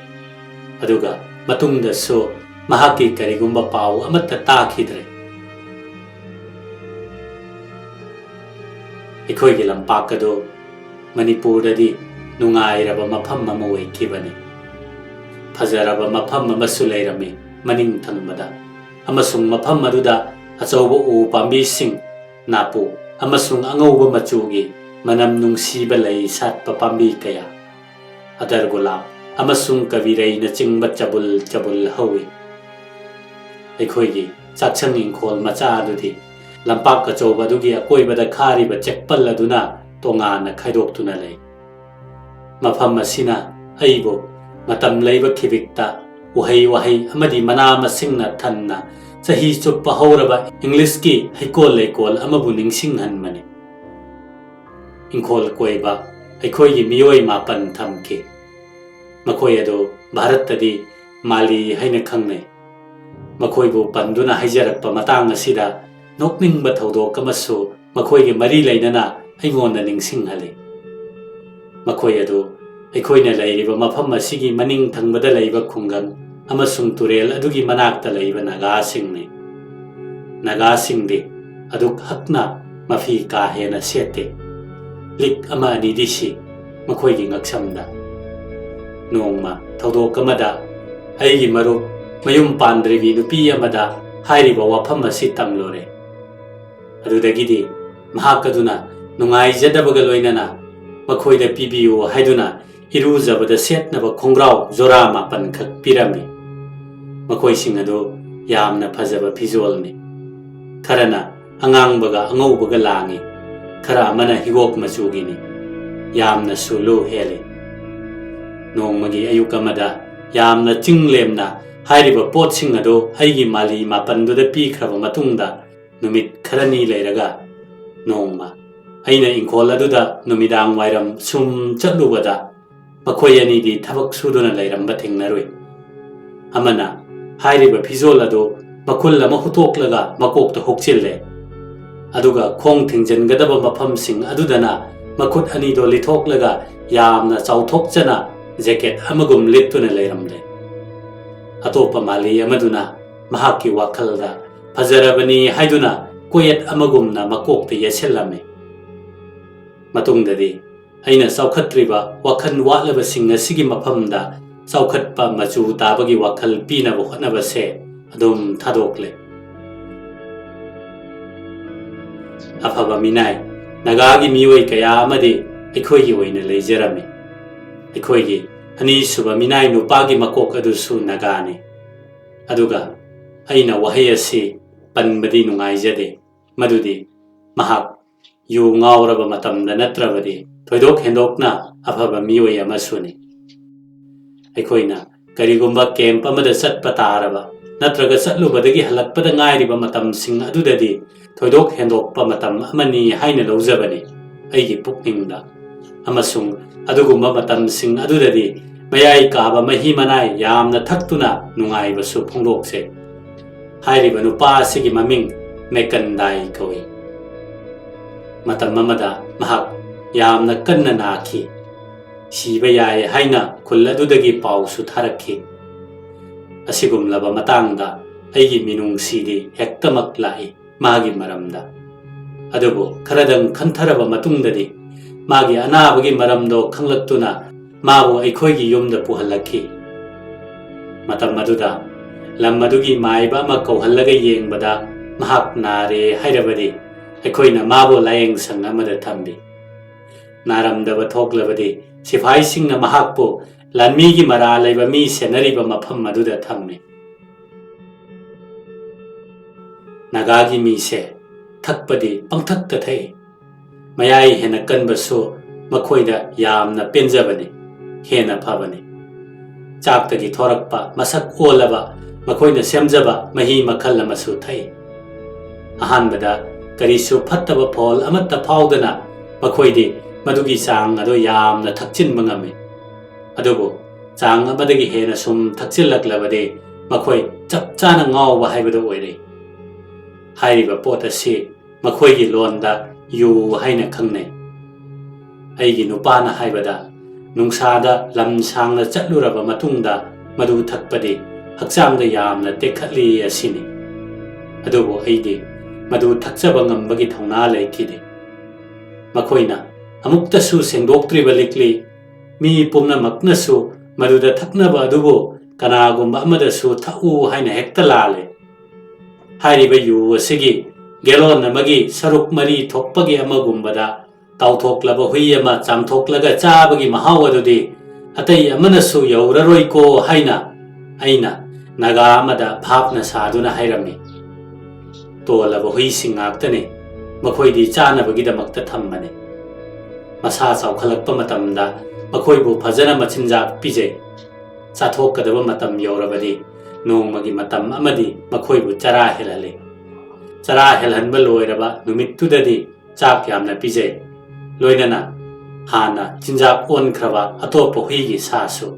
ꯑꯗꯨꯒ ꯃꯇꯨꯡꯗꯁꯨ ꯃꯍꯥꯛꯀꯤ ꯀꯔꯤꯒꯨꯝꯕ ꯄꯥꯎ ꯑꯃꯠꯇ ꯇꯥꯈꯤꯗ꯭ꯔꯦ꯫ ꯑꯩꯈꯣꯏꯒꯤ ꯂꯝꯄꯥꯛ ꯑꯗꯨ ꯃꯅꯤꯄꯨꯔꯗꯗꯤ ꯅꯨꯡꯉꯥꯏꯔꯕ ꯃꯐꯝ ꯑꯃ ꯑꯣꯏꯈꯤꯕꯅꯤ꯫ ꯐꯖꯔꯕ ꯃꯐꯝ ꯑꯃꯁꯨ ꯂꯩꯔꯝꯃꯤ ꯃꯅꯤꯡ ꯊꯪꯕꯗ, ꯑꯃꯁꯨꯡ ꯃꯐꯝ ꯑꯗꯨꯗ ꯑꯆꯧꯕ ꯎ ꯄꯥꯝꯕꯤꯁꯤꯡ, ꯅꯥꯄꯨ ꯑꯃꯁꯨꯡ ꯑꯉꯧꯕ ꯃꯆꯨꯒꯤ ꯃꯅꯝ ꯅꯨꯡꯁꯤꯕ ꯂꯩ ꯁꯥꯠꯄ ꯄꯥꯝꯕꯤ ꯀꯌꯥ, ꯑꯗꯔꯒꯨꯂꯥꯞ ꯑꯃꯁꯨꯡ ꯀꯕꯤꯔꯩꯅꯆꯤꯡꯕ ꯆꯕꯨꯜ ꯆꯕꯨꯜ ꯍꯧꯏ꯫ ꯑꯩꯈꯣꯏꯒꯤ ꯆꯥꯛꯁꯪ ꯏꯪꯈꯣꯜ ꯃꯆꯥ ꯑꯗꯨꯗꯤ ꯂꯝꯄꯥꯛ ꯑꯆꯧꯕ ꯑꯗꯨꯒꯤ ꯑꯀꯣꯏꯕꯗ ꯈꯥꯔꯤꯕ ꯆꯦꯛꯄꯜ ꯑꯗꯨꯅ ꯇꯣꯉꯥꯟꯅ ꯈꯥꯏꯗꯣꯛꯇꯨꯅ ꯂꯩ꯫ ꯃꯐꯝ ꯑꯁꯤꯅ ꯑꯩꯕꯨ ꯃꯇꯝ ꯂꯩꯕ ꯈꯤꯕꯤꯛꯇ ꯎꯍꯩ ꯋꯥꯍꯩ ꯑꯃꯗꯤ ꯃꯅꯥ ꯃꯁꯤꯡꯅ ꯊꯟꯅ ꯆꯍꯤ ꯆꯨꯞꯄ ꯍꯧꯔꯕ ꯏꯪꯂꯤꯁꯀꯤ ꯍꯩꯀꯣꯜ ꯂꯩꯀꯣꯜ ꯑꯃꯕꯨ ꯅꯤꯡꯁꯤꯡꯍꯟꯕꯅꯤ꯫ ꯏꯪꯈꯣꯜ ꯀꯣꯏꯕ ꯑꯩꯈꯣꯏꯒꯤ ꯃꯤꯑꯣꯏ ꯃꯥꯄꯟ ꯊꯝꯈꯤ꯫ ꯃꯈꯣꯏ ꯑꯗꯨ ꯚꯥꯔꯠꯇꯗꯤ ꯃꯥꯂꯤ ꯍꯥꯏꯅ ꯈꯪꯅꯩ꯫ ꯃꯈꯣꯏꯕꯨ ꯄꯟꯗꯨꯅ ꯍꯥꯏꯖꯔꯛꯄ ꯃꯇꯥꯡ ꯑꯁꯤꯗ ꯅꯣꯛꯅꯤꯡꯕ ꯊꯧꯗꯣꯛ ꯑꯃꯁꯨ ꯃꯈꯣꯏꯒ ꯃꯔꯤ ꯂꯩꯅꯅ ꯑꯩꯉꯣꯟꯗ ꯅꯤꯡꯁꯤꯡꯍꯜꯂꯤ꯫ ꯃꯈꯣꯏ ꯑꯗꯨ ꯑꯩꯈꯣꯏꯅ ꯂꯩꯔꯤꯕ ꯃꯐꯝ ꯑꯁꯤꯒꯤ ꯃꯅꯤꯡ ꯊꯪꯕꯗ ꯂꯩꯕ ꯈꯨꯡꯒꯪ ꯑꯃꯁꯨꯡ ꯇꯨꯔꯦꯜ ꯑꯗꯨꯒꯤ ꯃꯅꯥꯛꯇ ꯂꯩꯕ ꯅꯥꯒꯥꯁꯤꯡꯅꯤ꯫ ꯅꯥꯒꯥꯁꯤꯡꯗꯤ ꯑꯗꯨꯛ ꯍꯛꯅ ꯃꯐꯤ ꯀꯥ ꯍꯦꯟꯅ ꯁꯦꯠꯇꯦ꯫ ꯂꯤꯛ ꯑꯃ ꯑꯅꯤꯗꯤ ꯁꯤ ꯃꯈꯣꯏꯒꯤ ꯉꯛꯁꯝꯗ꯫ ꯅꯣꯡꯃ ꯊꯧꯗꯣꯛ ꯑꯃꯗ ꯑꯩꯒꯤ ꯃꯔꯨꯞ ꯃꯌꯨꯝ ꯄꯥꯟꯗ꯭ꯔꯤꯕꯤ ꯅꯨꯄꯤ ꯑꯃꯗ ꯍꯥꯏꯔꯤꯕ ꯋꯥꯐꯝ ꯑꯁꯤ ꯇꯝꯂꯨꯔꯦ꯫ ꯑꯗꯨꯗꯒꯤꯗꯤ ꯃꯍꯥꯛ ꯑꯗꯨꯅ ꯅꯨꯡꯉꯥꯏꯖꯗꯕꯒ ꯂꯣꯏꯅꯅ ꯃꯈꯣꯏꯗ ꯄꯤꯕꯤꯌꯨ ꯍꯥꯏꯗꯨꯅ ꯏꯔꯨꯖꯕꯗ ꯁꯦꯠꯅꯕ ꯈꯣꯡꯒ꯭ꯔꯥꯎ ꯖꯣꯔꯥ ꯃꯥꯄꯟꯈꯛ ꯄꯤꯔꯝꯃꯤ꯫ ꯃꯈꯣꯏꯁꯤꯡ ꯑꯗꯨ ꯌꯥꯝꯅ ꯐꯖꯕ ꯐꯤꯖꯣꯜꯅꯤ꯫ ꯈꯔꯅ ꯑꯉꯥꯡꯕꯒ ꯑꯉꯧꯕꯒ ꯂꯥꯡꯏ, ꯈꯔ ꯑꯃꯅ ꯍꯤꯒꯣꯛ ꯃꯆꯨꯒꯤꯅꯤ꯫ ꯌꯥꯝꯅꯁꯨ ꯂꯨ ꯍꯦꯜꯂꯤ꯫ ꯅꯣꯡꯃꯒꯤ ꯑꯌꯨꯛ ꯑꯃꯗ ꯌꯥꯝꯅ ꯆꯤꯡ ꯂꯦꯝꯅ ꯍꯥꯏꯔꯤꯕ ꯄꯣꯠꯁꯤꯡ ꯑꯗꯨ ꯑꯩꯒꯤ ꯃꯥꯂꯤ ꯃꯥꯄꯟꯗꯨꯗ ꯄꯤꯈ꯭ꯔꯕ ꯃꯇꯨꯡꯗ, ꯅꯨꯃꯤꯠ ꯈꯔꯅꯤ ꯂꯩꯔꯒ ꯅꯣꯡꯃ ꯑꯩꯅ ꯏꯪꯈꯣꯜ ꯑꯗꯨꯗ ꯅꯨꯃꯤꯗꯥꯡ ꯋꯥꯏꯔꯝ ꯁꯨꯝ ꯆꯠꯂꯨꯕꯗ, ꯃꯈꯣꯏ ꯑꯅꯤꯗꯤ ꯊꯕꯛ ꯁꯨꯗꯨꯅ ꯂꯩꯔꯝꯕ ꯊꯦꯡꯅꯔꯨꯏ꯫ ꯑꯃꯅ ꯍꯥꯏꯔꯤꯕ ꯐꯤꯖꯣꯜ ꯑꯗꯨ ꯃꯈꯨꯜ ꯑꯃ ꯍꯨꯠꯇꯣꯛꯂꯒ ꯃꯀꯣꯛꯇ ꯍꯨꯛꯆꯤꯜꯂꯦ꯫ ꯑꯗꯨꯒ ꯈꯣꯡ ꯊꯤꯡꯖꯤꯟꯒꯗꯕ ꯃꯐꯝꯁꯤꯡ ꯑꯗꯨꯗꯅ ꯃꯈꯨꯠ ꯑꯅꯤꯗꯣ ꯂꯤꯊꯣꯛꯂꯒ ꯌꯥꯝꯅ ꯆꯥꯎꯊꯣꯛꯆꯅ ꯖꯦꯀꯦꯠ ꯑꯃꯒꯨꯝ ꯂꯤꯠꯇꯨꯅ ꯂꯩꯔꯝꯂꯦ꯫ ꯑꯇꯣꯞꯄ ꯃꯥꯂꯤ ꯑꯃꯗꯨꯅ ꯃꯍꯥꯛꯀꯤ ꯋꯥꯈꯜꯗ ꯐꯖꯔꯕꯅꯤ ꯍꯥꯏꯗꯨꯅ ꯀꯣꯌꯦꯠ ꯑꯃꯒꯨꯝꯅ ꯃꯀꯣꯛꯇ ꯌꯦꯠꯁꯤꯜꯂꯝꯃꯤ꯫ ꯃꯇꯨꯡꯗꯗꯤ ꯑꯩꯅ ꯆꯥꯎꯈꯠꯇ꯭ꯔꯤꯕ ꯋꯥꯈꯜ ꯋꯥꯠꯂꯕꯁꯤꯡ ꯑꯁꯤꯒꯤ ꯃꯐꯝꯗ ꯆꯥꯎꯈꯠꯄ ꯃꯆꯨ ꯇꯥꯕꯒꯤ ꯋꯥꯈꯜ ꯄꯤꯅꯕ ꯍꯣꯠꯅꯕꯁꯦ ꯑꯗꯨꯝ ꯊꯥꯗꯣꯛꯂꯦ꯫ ꯑꯐꯕ ꯃꯤꯅꯥꯏ ꯅꯥꯒꯥꯒꯤ ꯃꯤꯑꯣꯏ ꯀꯌꯥ ꯑꯃꯗꯤ ꯑꯩꯈꯣꯏꯒꯤ ꯑꯣꯏꯅ ꯂꯩꯖꯔꯝꯃꯤ꯫ ꯑꯩꯈꯣꯏꯒꯤ ꯑꯅꯤꯁꯨꯕ ꯃꯤꯅꯥꯏ ꯅꯨꯄꯥꯒꯤ ꯃꯀꯣꯛ ꯑꯗꯨꯁꯨ ꯅꯥꯒꯥꯅꯤ꯫ ꯑꯗꯨꯒ ꯑꯩꯅ ꯋꯥꯍꯩ ꯑꯁꯤ ꯄꯟꯕꯗꯤ ꯅꯨꯡꯉꯥꯏꯖꯗꯦ, ꯃꯗꯨꯗꯤ ꯃꯍꯥꯛ ꯌꯨ ꯉꯥꯎꯔꯕ ꯃꯇꯝꯗ ꯅꯠꯇ꯭ꯔꯕꯗꯤ ꯊꯣꯏꯗꯣꯛ ꯍꯦꯟꯗꯣꯛꯅ ꯑꯐꯕ ꯃꯤꯑꯣꯏ ꯑꯃꯁꯨꯅꯤ꯫ ꯑꯩꯈꯣꯏꯅ ꯀꯔꯤꯒꯨꯝꯕ ꯀꯦꯝꯞ ꯑꯃꯗ ꯆꯠꯄ ꯇꯥꯔꯕ ꯅꯠꯇ꯭ꯔꯒ ꯆꯠꯂꯨꯕꯗꯒꯤ ꯍꯜꯂꯛꯄꯗ ꯉꯥꯏꯔꯤꯕ ꯃꯇꯝꯁꯤꯡ ꯑꯗꯨꯗꯗꯤ ꯊꯣꯏꯗꯣꯛ ꯍꯦꯟꯗꯣꯛꯄ ꯃꯇꯝ ꯑꯃꯅꯤ ꯍꯥꯏꯅ ꯂꯧꯖꯕꯅꯤ ꯑꯩꯒꯤ ꯄꯨꯛꯅꯤꯡꯗ꯫ ꯑꯃꯁꯨꯡ ꯑꯗꯨꯒꯨꯝꯕ ꯃꯇꯝꯁꯤꯡ ꯑꯗꯨꯗꯗꯤ ꯃꯌꯥꯏ ꯀꯥꯕ ꯃꯍꯤ ꯃꯅꯥꯏ ꯌꯥꯝꯅ ꯊꯛꯇꯨꯅ ꯅꯨꯡꯉꯥꯏꯕꯁꯨ ꯐꯣꯡꯗꯣꯛꯆꯩ꯫ ꯍꯥꯏꯔꯤꯕ ꯅꯨꯄꯥ ꯑꯁꯤꯒꯤ ꯃꯃꯤꯡ ꯃꯦꯀꯟꯗꯥꯏ ꯀꯧꯏ꯫ ꯃꯇꯝ ꯑꯃꯗ ꯃꯍꯥꯛ ꯌꯥꯝꯅ ꯀꯟꯅ ꯅꯥꯈꯤ꯫ ꯁꯤꯕ ꯌꯥꯏ ꯍꯥꯏꯅ ꯈꯨꯜ ꯑꯗꯨꯗꯒꯤ ꯄꯥꯎꯁꯨ ꯊꯥꯔꯛꯈꯤ꯫ ꯑꯁꯤꯒꯨꯝꯂꯕ ꯃꯇꯥꯡꯗ ꯑꯩꯒꯤ ꯃꯤꯅꯨꯡꯁꯤꯗꯤ ꯍꯦꯛꯇꯃꯛ ꯂꯥꯛꯏ ꯃꯥꯒꯤ ꯃꯔꯝꯗ꯫ ꯑꯗꯨꯕꯨ ꯈꯔꯗꯪ ꯈꯟꯊꯔꯕ ꯃꯇꯨꯡꯗꯗꯤ ꯃꯥꯒꯤ ꯑꯅꯥꯕꯒꯤ ꯃꯔꯝꯗꯣ ꯈꯪꯂꯛꯇꯨꯅ ꯃꯥꯕꯨ ꯑꯩꯈꯣꯏꯒꯤ ꯌꯨꯝꯗ ꯄꯨꯍꯜꯂꯛꯈꯤ꯫ ꯃꯇꯝ ꯑꯗꯨꯗ ꯂꯝ ꯑꯗꯨꯒꯤ ꯃꯥꯏꯕ ꯑꯃ ꯀꯧꯍꯜꯂꯒ ꯌꯦꯡꯕꯗ ꯃꯍꯥꯛ ꯅꯥꯔꯦ ꯍꯥꯏꯔꯕꯗꯤ ꯑꯩꯈꯣꯏꯅ ꯃꯥꯕꯨ ꯂꯥꯌꯦꯡ ꯁꯪ ꯑꯃꯗ ꯊꯝꯕꯤ꯫ ꯅꯥꯔꯝꯗꯕ ꯊꯣꯛꯂꯕꯗꯤ ꯁꯤꯐꯥꯏꯁꯤꯡꯅ ꯃꯍꯥꯛꯄꯨ ꯂꯥꯟꯃꯤꯒꯤ ꯃꯔꯥ ꯂꯩꯕ ꯃꯤ ꯁꯦꯟꯅꯔꯤꯕ ꯃꯐꯝ ꯑꯗꯨꯗ ꯊꯝꯃꯤ꯫ ꯅꯥꯒꯥꯒꯤ ꯃꯤꯁꯦ ꯊꯛꯄꯗꯤ ꯄꯪꯊꯛꯇ ꯊꯛꯏ꯫ ꯃꯌꯥꯏ ꯍꯦꯟꯅ ꯀꯟꯕꯁꯨ ꯃꯈꯣꯏꯗ ꯌꯥꯝꯅ ꯄꯦꯟꯖꯕꯅꯤ, ꯍꯦꯟꯅ ꯐꯕꯅꯤ꯫ ꯆꯥꯛꯇꯒꯤ ꯊꯣꯔꯛꯄ ꯃꯁꯛ ꯑꯣꯜꯂꯕ ꯃꯈꯣꯏꯅ ꯁꯦꯝꯖꯕ ꯃꯍꯤ ꯃꯈꯜ ꯑꯃꯁꯨ ꯊꯛꯏ꯫ ꯑꯍꯥꯟꯕꯗ ꯀꯔꯤꯁꯨ ꯐꯠꯇꯕ ꯐꯣꯜ ꯑꯃꯠꯇ ꯐꯥꯎꯗꯅ ꯃꯈꯣꯏꯗꯤ ꯃꯗꯨꯒꯤ ꯆꯥꯡ ꯑꯗꯨ ꯌꯥꯝꯅ ꯊꯛꯆꯤꯟꯕ ꯉꯝꯃꯤ꯫ ꯑꯗꯨꯕꯨ ꯆꯥꯡ ꯑꯃꯗꯒꯤ ꯍꯦꯟꯅ ꯁꯨꯝ ꯊꯛꯆꯤꯜꯂꯛꯂꯕꯗꯤ ꯃꯈꯣꯏ ꯆꯞ ꯆꯥꯅ ꯉꯥꯎꯕ ꯍꯥꯏꯕꯗꯨ ꯑꯣꯏꯔꯦ꯫ ꯍꯥꯏꯔꯤꯕ ꯄꯣꯠ ꯑꯁꯤ ꯃꯈꯣꯏꯒꯤ ꯂꯣꯟꯗ ꯌꯨ ꯍꯥꯏꯅ ꯈꯪꯅꯩ꯫ ꯑꯩꯒꯤ ꯅꯨꯄꯥꯅ ꯍꯥꯏꯕꯗ, ꯅꯨꯡꯁꯥꯗ ꯂꯝ ꯁꯥꯡꯅ ꯆꯠꯂꯨꯔꯕ ꯃꯇꯨꯡꯗ ꯃꯗꯨ ꯊꯛꯄꯗꯤ ꯍꯛꯆꯥꯡꯗ ꯌꯥꯝꯅ ꯇꯦꯛꯈꯠꯂꯤ ꯑꯁꯤꯅꯤ꯫ ꯑꯗꯨꯕꯨ ꯑꯩꯗꯤ ꯃꯗꯨ ꯊꯛꯆꯕ ꯉꯝꯕꯒꯤ ꯊꯧꯅꯥ ꯂꯩꯈꯤꯗꯦ꯫ ꯃꯈꯣꯏꯅ ꯑꯃꯨꯛꯇꯁꯨ ꯁꯦꯡꯗꯣꯛꯇ꯭ꯔꯤꯕ ꯂꯤꯛꯂꯤ꯫ ꯃꯤ ꯄꯨꯝꯅꯃꯛꯅꯁꯨ ꯃꯗꯨꯗ ꯊꯛꯅꯕ ꯑꯗꯨꯕꯨ ꯀꯅꯥꯒꯨꯝꯕ ꯑꯃꯗꯁꯨ ꯊꯛꯎ ꯍꯥꯏꯅ ꯍꯦꯛꯇ ꯂꯥꯜꯂꯦ꯫ ꯍꯥꯏꯔꯤꯕ ꯌꯨ ꯑꯁꯤꯒꯤ ꯒꯦꯂꯣꯟ ꯑꯃꯒꯤ ꯁꯔꯨꯛ ꯃꯔꯤ ꯊꯣꯛꯄꯒꯤ ꯑꯃꯒꯨꯝꯕꯗ ꯇꯥꯎꯊꯣꯛꯂꯕ ꯍꯨꯏ ꯑꯃ ꯆꯥꯝꯊꯣꯛꯂꯒ ꯆꯥꯕꯒꯤ ꯃꯍꯥꯎ ꯑꯗꯨꯗꯤ ꯑꯇꯩ ꯑꯃꯅꯁꯨ ꯌꯧꯔꯔꯣꯏꯀꯣ ꯍꯥꯏꯅ ꯑꯩꯅ ꯅꯥꯒꯥ ꯑꯃꯗ ꯚꯥꯞꯅ ꯁꯥꯗꯨꯅ ꯍꯥꯏꯔꯝꯃꯤ꯫ ꯇꯣꯜꯂꯕ ꯍꯨꯏꯁꯤꯡ ꯉꯥꯛꯇꯅꯤ, ꯃꯈꯣꯏꯗꯤ ꯆꯥꯅꯕꯒꯤꯗꯃꯛꯇ ꯊꯝꯕꯅꯤ꯫ ꯃꯁꯥ ꯆꯥꯎꯈꯠꯂꯛꯄ ꯃꯇꯝꯗ ꯃꯈꯣꯏꯕꯨ ꯐꯖꯅ ꯃꯆꯤꯟꯖꯥꯛ ꯄꯤꯖꯩ꯫ ꯆꯥꯊꯣꯛꯀꯗꯕ ꯃꯇꯝ ꯌꯧꯔꯕꯗꯤ ꯅꯣꯡꯃꯒꯤ ꯃꯇꯝ ꯑꯃꯗꯤ ꯃꯈꯣꯏꯕꯨ ꯆꯔꯥ ꯍꯦꯜꯍꯜꯂꯤ꯫ ꯆꯔꯥ ꯍꯦꯜꯍꯟꯕ ꯂꯣꯏꯔꯕ ꯅꯨꯃꯤꯠꯇꯨꯗꯗꯤ ꯆꯥꯛ ꯌꯥꯝꯅ ꯄꯤꯖꯩ, ꯂꯣꯏꯅꯅ ꯍꯥꯟꯅ ꯆꯤꯟꯖꯥꯛ ꯑꯣꯟꯈ꯭ꯔꯕ ꯑꯇꯣꯞꯄ ꯍꯨꯏꯒꯤ ꯁꯥꯁꯨ꯫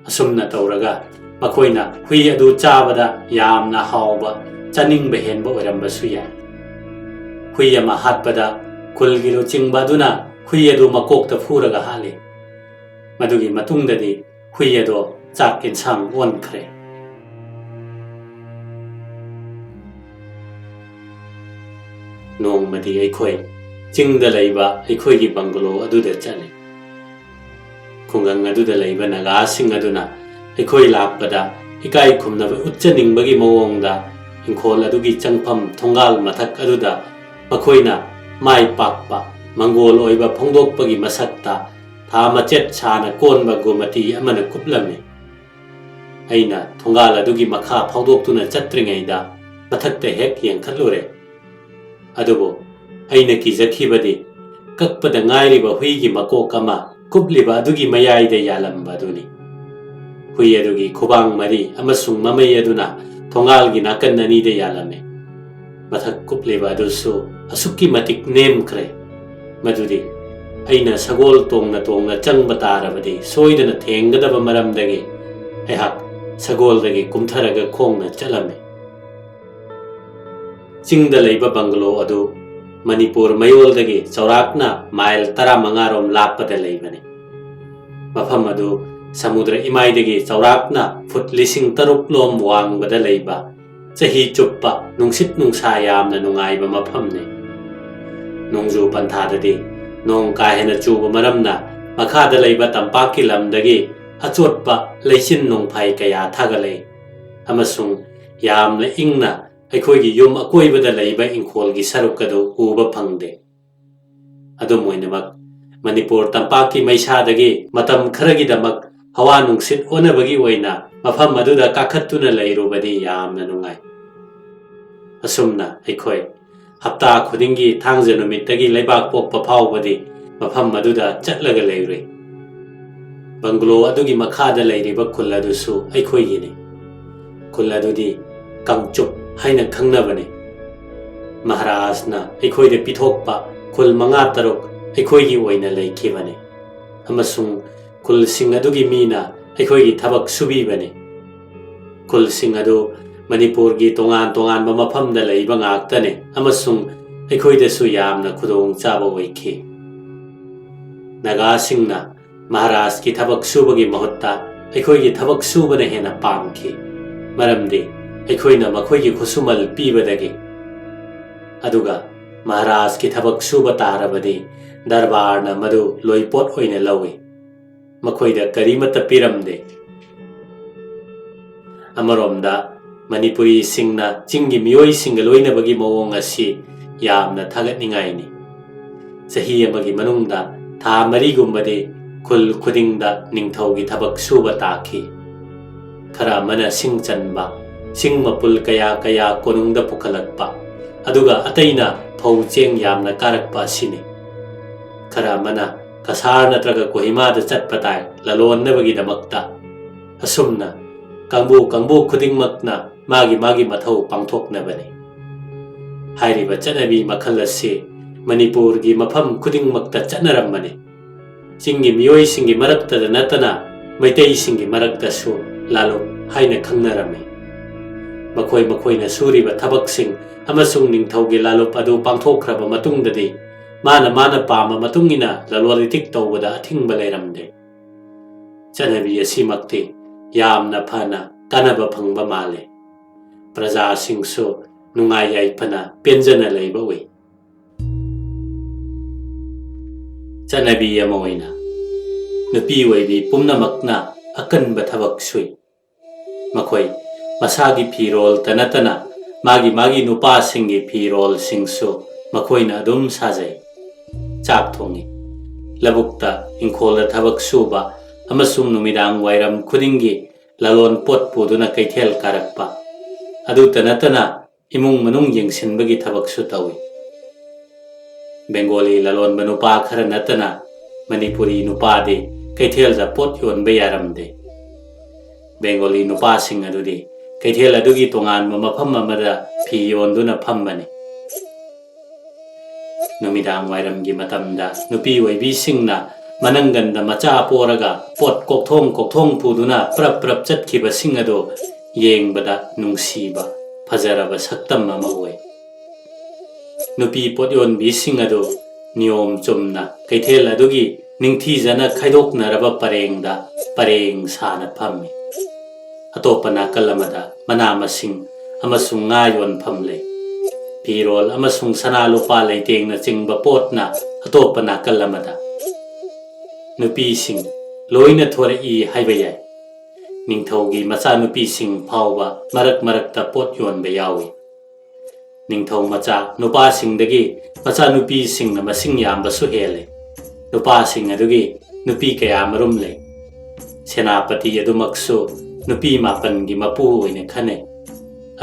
ꯑꯁꯨꯝꯅ ꯇꯧꯔꯒ ꯃꯈꯣꯏꯅ ꯍꯨꯏ ꯑꯗꯨ ꯆꯥꯕꯗ ꯌꯥꯝꯅ ꯍꯥꯎꯕ, ꯆꯥꯅꯤꯡꯕ ꯍꯦꯟꯕ ꯑꯣꯏꯔꯝꯕꯁꯨ ꯌꯥꯏ꯫ ꯍꯨꯏ ꯑꯃ ꯍꯥꯠꯄꯗ ꯈꯨꯜꯒꯤ ꯂꯨꯆꯤꯡꯕ ꯑꯗꯨꯅ ꯍꯨꯏ ꯑꯗꯨ ꯃꯀꯣꯛꯇ ꯐꯨꯔꯒ ꯍꯥꯠꯂꯤ꯫ ꯃꯗꯨꯒꯤ ꯃꯇꯨꯡꯗꯗꯤ ꯍꯨꯏ ꯑꯗꯣ ꯆꯥꯛ ꯌꯦꯟꯁꯥꯡ ꯑꯣꯟꯈ꯭ꯔꯦ꯫ ꯅꯣꯡꯃꯗꯤ ꯑꯩꯈꯣꯏ ꯆꯤꯡꯗ ꯂꯩꯕ ꯑꯩꯈꯣꯏꯒꯤ ꯕꯪꯒꯂꯣ ꯑꯗꯨꯗ ꯆꯠꯂꯤ꯫ ꯈꯨꯡꯒꯪ ꯑꯗꯨꯗ ꯂꯩꯕ ꯅꯥꯒꯥꯁꯤꯡ ꯑꯗꯨꯅ ꯑꯩꯈꯣꯏ ꯂꯥꯛꯄꯗ ꯏꯀꯥꯏ ꯈꯨꯝꯅꯕ ꯎꯠꯆꯅꯤꯡꯕꯒꯤ ꯃꯑꯣꯡꯗ ꯏꯪꯈꯣꯜ ꯑꯗꯨꯒꯤ ꯆꯪꯐꯝ ꯊꯣꯡꯒꯥꯜ ꯃꯊꯛ ꯑꯗꯨꯗ ꯃꯈꯣꯏꯅ ꯃꯥꯏ ꯄꯥꯛꯄ ꯃꯪꯒꯣꯜ ꯑꯣꯏꯕ ꯐꯣꯡꯗꯣꯛꯄꯒꯤ ꯃꯁꯛꯇ ꯊꯥ ꯃꯆꯦꯠ ꯁꯥꯅ ꯀꯣꯟꯕ ꯒꯣꯃꯇꯤ ꯑꯃꯅ ꯀꯨꯞꯂꯝꯃꯤ꯫ ꯑꯩꯅ ꯊꯣꯡꯒꯥꯜ ꯑꯗꯨꯒꯤ ꯃꯈꯥ ꯐꯥꯎꯗꯣꯛꯇꯨꯅ ꯆꯠꯇ꯭ꯔꯤꯉꯩꯗ ꯃꯊꯛꯇ ꯍꯦꯛ ꯌꯦꯡꯈꯠꯂꯨꯔꯦ꯫ ꯑꯗꯨꯕꯨ ꯑꯩꯅ ꯀꯤꯖꯈꯤꯕꯗꯤ ꯀꯛꯄꯗ ꯉꯥꯏꯔꯤꯕ ꯍꯨꯏꯒꯤ ꯃꯀꯣꯛ ꯑꯃ ꯀꯨꯞꯂꯤꯕ ꯑꯗꯨꯒꯤ ꯃꯌꯥꯏꯗ ꯌꯥꯜꯂꯝꯕ ꯑꯗꯨꯅꯤ꯫ ꯍꯨꯏ ꯑꯗꯨꯒꯤ ꯈꯨꯕꯥꯡ ꯃꯔꯤ ꯑꯃꯁꯨꯡ ꯃꯃꯩ ꯑꯗꯨꯅ ꯊꯣꯡꯒꯥꯜꯒꯤ ꯅꯥꯀꯟ ꯑꯅꯤꯗ ꯌꯥꯜꯂꯝꯃꯤ꯫ ꯃꯊꯛ ꯀꯨꯞꯂꯤꯕ ꯑꯗꯨꯁꯨ ꯑꯁꯨꯛꯀꯤ ꯃꯇꯤꯛ ꯅꯦꯝꯈ꯭ꯔꯦ, ꯃꯗꯨꯗꯤ ꯑꯩꯅ ꯁꯒꯣꯜ ꯇꯣꯡꯅ ꯇꯣꯡꯅ ꯆꯪꯕ ꯇꯥꯔꯕꯗꯤ ꯁꯣꯏꯗꯅ ꯊꯦꯡꯒꯗꯕ ꯃꯔꯝꯗꯒꯤ ꯑꯩꯍꯥꯛ ꯁꯒꯣꯜꯗꯒꯤ ꯀꯨꯝꯊꯔꯒ ꯈꯣꯡꯅ ꯆꯠꯂꯝꯃꯤ꯫ ꯆꯤꯡꯗ ꯂꯩꯕ ꯕꯪꯒꯂꯣ ꯑꯗꯨ ꯃꯅꯤꯄꯨꯔ ꯃꯌꯣꯜꯗꯒꯤ ꯆꯥꯎꯔꯥꯛꯅ ꯃꯥꯏꯜ ꯇꯔꯥꯃꯉꯥ ꯔꯣꯝ ꯂꯥꯞꯄꯗ ꯂꯩꯕꯅꯤ꯫ ꯃꯐꯝ ꯑꯗꯨ ꯁꯃꯨꯗ꯭ꯔ ꯏꯃꯥꯏꯗꯒꯤ ꯆꯥꯎꯔꯥꯛꯅ ꯐꯨꯠ ꯂꯤꯁꯤꯡ ꯇꯔꯨꯛ ꯂꯣꯝ ꯋꯥꯡꯕꯗ ꯂꯩꯕ ꯆꯍꯤ ꯆꯨꯞꯄ ꯅꯨꯡꯁꯤꯠ ꯅꯨꯡꯁꯥ ꯌꯥꯝꯅ ꯅꯨꯡꯉꯥꯏꯕ ꯃꯐꯝꯅꯤ꯫ ꯅꯣꯡꯖꯨ ꯄꯟꯊꯥꯗꯗꯤ ꯅꯣꯡ ꯀꯥ ꯍꯦꯟꯅ ꯆꯨꯕ ꯃꯔꯝꯅ ꯃꯈꯥꯗ ꯂꯩꯕ ꯇꯝꯄꯥꯛꯀꯤ ꯂꯝꯗꯒꯤ ꯑꯆꯣꯠꯄ ꯂꯩꯆꯤꯟ ꯅꯣꯡꯐꯥꯏ ꯀꯌꯥ ꯊꯥꯒꯠꯂꯛꯏ ꯑꯃꯁꯨꯡ ꯌꯥꯝꯅ ꯏꯪꯅ ꯑꯩꯈꯣꯏꯒꯤ ꯌꯨꯝ ꯑꯀꯣꯏꯕꯗ ꯂꯩꯕ ꯏꯪꯈꯣꯜꯒꯤ ꯁꯔꯨꯛ ꯑꯗꯨ ꯎꯕ ꯐꯪꯗꯦ꯫ ꯑꯗꯨꯝ ꯑꯣꯏꯅꯃꯛ, ꯃꯅꯤꯄꯨꯔ ꯇꯝꯄꯥꯛꯀꯤ ꯃꯩꯁꯥꯗꯒꯤ ꯃꯇꯝ ꯈꯔꯒꯤꯗꯃꯛ ꯍꯋꯥ ꯅꯨꯡꯁꯤꯠ ꯑꯣꯟꯅꯕꯒꯤ ꯑꯣꯏꯅ ꯃꯐꯝ ꯑꯗꯨꯗ ꯀꯥꯈꯠꯇꯨꯅ ꯂꯩꯔꯨꯕꯗꯤ ꯌꯥꯝꯅ ꯅꯨꯡꯉꯥꯏ꯫ ꯑꯁꯨꯝꯅ ꯑꯩꯈꯣꯏ ꯍꯞꯇꯥ ꯈꯨꯗꯤꯡꯒꯤ ꯊꯥꯡꯖ ꯅꯨꯃꯤꯠꯇꯒꯤ ꯂꯩꯕꯥꯛ ꯄꯣꯛꯄ ꯐꯥꯎꯕꯗꯤ ꯃꯐꯝ ꯑꯗꯨꯗ ꯆꯠꯂꯒ ꯂꯩꯔꯨꯏ꯫ ꯕꯪꯒꯂꯣ ꯑꯗꯨꯒꯤ ꯃꯈꯥꯗ ꯂꯩꯔꯤꯕ ꯈꯨꯜ ꯑꯗꯨꯁꯨ ꯑꯩꯈꯣꯏꯒꯤꯅꯤ꯫ ꯈꯨꯜ ꯑꯗꯨꯗꯤ ꯀꯥꯡꯆꯨꯞ ꯍꯥꯏꯅ ꯈꯪꯅꯕꯅꯤ꯫ ꯃꯍꯥꯔꯥꯖꯅ ꯑꯩꯈꯣꯏꯗ ꯄꯤꯊꯣꯛꯄ ꯈꯨꯜ ꯃꯉꯥ ꯇꯔꯨꯛ ꯑꯩꯈꯣꯏꯒꯤ ꯑꯣꯏꯅ ꯂꯩꯈꯤꯕꯅꯤ ꯑꯃꯁꯨꯡ ꯈꯨꯜꯁꯤꯡ ꯑꯗꯨꯒꯤ ꯃꯤꯅ ꯑꯩꯈꯣꯏꯒꯤ ꯊꯕꯛ ꯁꯨꯕꯤꯕꯅꯤ꯫ ꯈꯨꯜꯁꯤꯡ ꯑꯗꯨ ꯃꯅꯤꯄꯨꯔꯒꯤ ꯇꯣꯉꯥꯟ ꯇꯣꯉꯥꯟꯕ ꯃꯐꯝꯗ ꯂꯩꯕ ꯉꯥꯛꯇꯅꯤ ꯑꯃꯁꯨꯡ ꯑꯩꯈꯣꯏꯗꯁꯨ ꯌꯥꯝꯅ ꯈꯨꯗꯣꯡꯆꯥꯕ ꯑꯣꯏꯈꯤ꯫ ꯅꯥꯒꯥꯁꯤꯡꯅ ꯃꯍꯥꯔꯥꯖꯀꯤ ꯊꯕꯛ ꯁꯨꯕꯒꯤ ꯃꯍꯨꯠꯇ ꯑꯩꯈꯣꯏꯒꯤ ꯊꯕꯛ ꯁꯨꯕꯅ ꯍꯦꯟꯅ ꯄꯥꯝꯈꯤ, ꯃꯔꯝꯗꯤ ꯑꯩꯈꯣꯏꯅ ꯃꯈꯣꯏꯒꯤ ꯈꯨꯠꯁꯨꯃꯜ ꯄꯤꯕꯗꯒꯤ꯫ ꯑꯗꯨꯒ ꯃꯍꯥꯔꯥꯖꯀꯤ ꯊꯕꯛ ꯁꯨꯕ ꯇꯥꯔꯕꯗꯤ ꯗꯔꯕꯥꯔꯅ ꯃꯗꯨ ꯂꯣꯏꯄꯣꯠ ꯑꯣꯏꯅ ꯂꯧꯏ꯫ ꯃꯈꯣꯏꯗ ꯀꯔꯤꯃꯠꯇ ꯄꯤꯔꯝꯗꯦ꯫ ꯑꯃꯔꯣꯝꯗ, ꯃꯅꯤꯄꯨꯔꯤꯁꯤꯡꯅ ꯆꯤꯡꯒꯤ ꯃꯤꯑꯣꯏꯁꯤꯡꯒ ꯂꯣꯏꯅꯕꯒꯤ ꯃꯑꯣꯡ ꯑꯁꯤ ꯌꯥꯝꯅ ꯊꯥꯒꯠꯅꯤꯡꯉꯥꯏꯅꯤ꯫ ꯆꯍꯤ ꯑꯃꯒꯤ ꯃꯅꯨꯡꯗ ꯊꯥ ꯃꯔꯤꯒꯨꯝꯕꯗꯤ ꯈꯨꯜ ꯈꯨꯗꯤꯡꯗ ꯅꯤꯡꯊꯧꯒꯤ ꯊꯕꯛ ꯁꯨꯕ ꯇꯥꯈꯤ꯫ ꯈꯔ ꯑꯃꯅ ꯁꯤꯡ ꯆꯟꯕ, ꯁꯤꯡ ꯃꯄꯨꯜ ꯀꯌꯥ ꯀꯌꯥ ꯀꯣꯅꯨꯡꯗ ꯄꯨꯈꯠꯂꯛꯄ, ꯑꯗꯨꯒ ꯑꯇꯩꯅ ꯐꯧ ꯆꯦꯡ ꯌꯥꯝꯅ ꯀꯥꯔꯛꯄ ꯑꯁꯤꯅꯤ꯫ ꯈꯔ ꯑꯃꯅ ꯀꯁꯥꯔ ꯅꯠꯇ꯭ꯔꯒ ꯀꯣꯍꯤꯃꯥꯗ ꯆꯠꯄ ꯇꯥꯏ ꯂꯂꯣꯟꯅꯕꯒꯤꯗꯃꯛꯇ꯫ ꯑꯁꯨꯝꯅ ꯀꯥꯡꯕꯨ ꯀꯥꯡꯕꯨ ꯈꯨꯗꯤꯡꯃꯛꯅ ꯃꯥꯒꯤ ꯃꯥꯒꯤ ꯃꯊꯧ ꯄꯥꯡꯊꯣꯛꯅꯕꯅꯤ꯫ ꯍꯥꯏꯔꯤꯕ ꯆꯠꯅꯕꯤ ꯃꯈꯜ ꯑꯁꯤ ꯃꯅꯤꯄꯨꯔꯒꯤ ꯃꯐꯝ ꯈꯨꯗꯤꯡꯃꯛꯇ ꯆꯠꯅꯔꯝꯕꯅꯤ꯫ ꯆꯤꯡꯒꯤ ꯃꯤꯑꯣꯏꯁꯤꯡꯒꯤ ꯃꯔꯛꯇꯗ ꯅꯠꯇꯅ ꯃꯩꯇꯩꯁꯤꯡꯒꯤ ꯃꯔꯛꯇꯁꯨ ꯂꯥꯂꯣꯞ ꯍꯥꯏꯅ ꯈꯪꯅꯔꯝꯃꯤ꯫ ꯃꯈꯣꯏ ꯃꯈꯣꯏꯅ ꯁꯨꯔꯤꯕ ꯊꯕꯛꯁꯤꯡ ꯑꯃꯁꯨꯡ ꯅꯤꯡꯊꯧꯒꯤ ꯂꯥꯂꯣꯞ ꯑꯗꯨ ꯄꯥꯡꯊꯣꯛꯈ꯭ꯔꯕ ꯃꯇꯨꯡꯗꯗꯤ ꯃꯥꯅ ꯃꯥꯅ ꯄꯥꯝꯕ ꯃꯇꯨꯡ ꯏꯟꯅ ꯂꯂꯣꯟ ꯏꯇꯤꯛ ꯇꯧꯕꯗ ꯑꯊꯤꯡꯕ ꯂꯩꯔꯝꯗꯦ꯫ ꯆꯠꯅꯕꯤ ꯑꯁꯤꯃꯛꯇꯤ ꯌꯥꯝꯅ ꯐꯅ ꯀꯥꯟꯅꯕ ꯐꯪꯕ ꯃꯥꯜꯂꯦ꯫ ꯄ꯭ꯔꯖꯥꯁꯤꯡꯁꯨ ꯅꯨꯡꯉꯥꯏ ꯌꯥꯏꯐꯅ ꯄꯦꯟꯖꯅ ꯂꯩꯕ ꯎꯏ꯫ ꯆꯠꯅꯕꯤ ꯑꯃ ꯑꯣꯏꯅ ꯅꯨꯄꯤ ꯑꯣꯏꯕꯤ ꯄꯨꯝꯅꯃꯛꯅ ꯑꯀꯟꯕ ꯊꯕꯛ ꯁꯨꯏ꯫ ꯃꯈꯣꯏ ꯃꯁꯥꯒꯤ ꯐꯤꯔꯣꯜꯇ ꯅꯠꯇꯅ ꯃꯥꯒꯤ ꯃꯥꯒꯤ ꯅꯨꯄꯥꯁꯤꯡꯒꯤ ꯐꯤꯔꯣꯜꯁꯤꯡꯁꯨ ꯃꯈꯣꯏꯅ ꯑꯗꯨꯝ ꯁꯥꯖꯩ꯫ ꯆꯥꯛ ꯊꯣꯡꯏ, ꯂꯧꯕꯨꯛꯇ ꯏꯪꯈꯣꯜꯗ ꯊꯕꯛ ꯁꯨꯕ ꯑꯃꯁꯨꯡ ꯅꯨꯃꯤꯗꯥꯡ ꯋꯥꯏꯔꯝ ꯈꯨꯗꯤꯡꯒꯤ ꯂꯂꯣꯟ ꯄꯣꯠ ꯄꯨꯗꯨꯅ ꯀꯩꯊꯦꯜ ꯀꯥꯔꯛꯄ꯫ ꯑꯗꯨꯇ ꯅꯠꯇꯅ ꯏꯃꯨꯡ ꯃꯅꯨꯡ ꯌꯦꯡꯁꯤꯟꯕꯒꯤ ꯊꯕꯛꯁꯨ ꯇꯧꯏ꯫ ꯕꯦꯡꯒꯣꯂꯤ ꯂꯂꯣꯟꯕ ꯅꯨꯄꯥ ꯈꯔ ꯅꯠꯇꯅ ꯃꯅꯤꯄꯨꯔꯤ ꯅꯨꯄꯥꯗꯤ ꯀꯩꯊꯦꯜꯗ ꯄꯣꯠ ꯌꯣꯟꯕ ꯌꯥꯔꯝꯗꯦ꯫ ꯕꯦꯡꯒꯣꯂꯤ ꯅꯨꯄꯥꯁꯤꯡ ꯑꯗꯨꯗꯤ ꯀꯩꯊꯦꯜ ꯑꯗꯨꯒꯤ ꯇꯣꯉꯥꯟꯕ ꯃꯐꯝ ꯑꯃꯗ ꯐꯤ ꯌꯣꯟꯗꯨꯅ ꯐꯝꯕꯅꯤ꯫ ꯅꯨꯃꯤꯗꯥꯡ ꯋꯥꯏꯔꯝꯒꯤ ꯃꯇꯝꯗ ꯅꯨꯄꯤ ꯑꯣꯏꯕꯤꯁꯤꯡꯅ ꯃꯅꯪꯒꯟꯗ ꯃꯆꯥ ꯄꯣꯔꯒ ꯄꯣꯠ ꯀꯣꯛꯊꯣꯡ ꯀꯣꯛꯊꯣꯡ ꯄꯨꯗꯨꯅ ꯄ꯭ꯔꯞ ꯄ꯭ꯔꯞ ꯆꯠꯈꯤꯕꯁꯤꯡ ꯑꯗꯨ ꯌꯦꯡꯕꯗ ꯅꯨꯡꯁꯤꯕ, ꯐꯖꯔꯕ ꯁꯛꯇꯝ ꯑꯃ ꯑꯣꯏ꯫ ꯅꯨꯄꯤ ꯄꯣꯠꯌꯣꯟꯕꯤꯁꯤꯡ ꯑꯗꯨ ꯅꯤꯌꯣꯝ ꯆꯨꯝꯅ ꯀꯩꯊꯦꯜ ꯑꯗꯨꯒꯤ ꯅꯤꯡꯊꯤꯖꯅ ꯈꯥꯏꯗꯣꯛꯅꯔꯕ ꯄꯔꯦꯡꯗ ꯄꯔꯦꯡ ꯁꯥꯅ ꯐꯝꯃꯤ꯫ ꯑꯇꯣꯞꯄ ꯅꯥꯀꯜ ꯑꯃꯗ ꯃꯅꯥ ꯃꯁꯤꯡ ꯑꯃꯁꯨꯡ ꯉꯥ ꯌꯣꯟꯐꯝ ꯂꯩ꯫ ꯐꯤꯔꯣꯜ ꯑꯃꯁꯨꯡ ꯁꯅꯥ ꯂꯨꯄꯥ ꯂꯩꯇꯦꯡꯅꯆꯤꯡꯕ ꯄꯣꯠꯅ ꯑꯇꯣꯞꯄ ꯅꯥꯀꯜ ꯑꯃꯗ꯫ ꯅꯨꯄꯤꯁꯤꯡ ꯂꯣꯏꯅ ꯊꯣꯔꯛꯏ ꯍꯥꯏꯕ ꯌꯥꯏ꯫ ꯅꯤꯡꯊꯧꯒꯤ ꯃꯆꯥꯅꯨꯄꯤꯁꯤꯡ ꯐꯥꯎꯕ ꯃꯔꯛ ꯃꯔꯛꯇ ꯄꯣꯠ ꯌꯣꯟꯕ ꯌꯥꯎꯏ꯫ ꯅꯤꯡꯊꯧ ꯃꯆꯥ ꯅꯨꯄꯥꯁꯤꯡꯗꯒꯤ ꯃꯆꯥꯅꯨꯄꯤꯁꯤꯡꯅ ꯃꯁꯤꯡ ꯌꯥꯝꯕꯁꯨ ꯍꯦꯜꯂꯤ꯫ ꯅꯨꯄꯥꯁꯤꯡ ꯑꯗꯨꯒꯤ ꯅꯨꯄꯤ ꯀꯌꯥ ꯃꯔꯨꯝ ꯂꯩ꯫ ꯁꯦꯅꯥꯄꯇꯤ ꯑꯗꯨꯃꯛꯁꯨ ꯅꯨꯄꯤ ꯃꯥꯄꯟꯒꯤ ꯃꯄꯨ ꯑꯣꯏꯅ ꯈꯟꯅꯩ꯫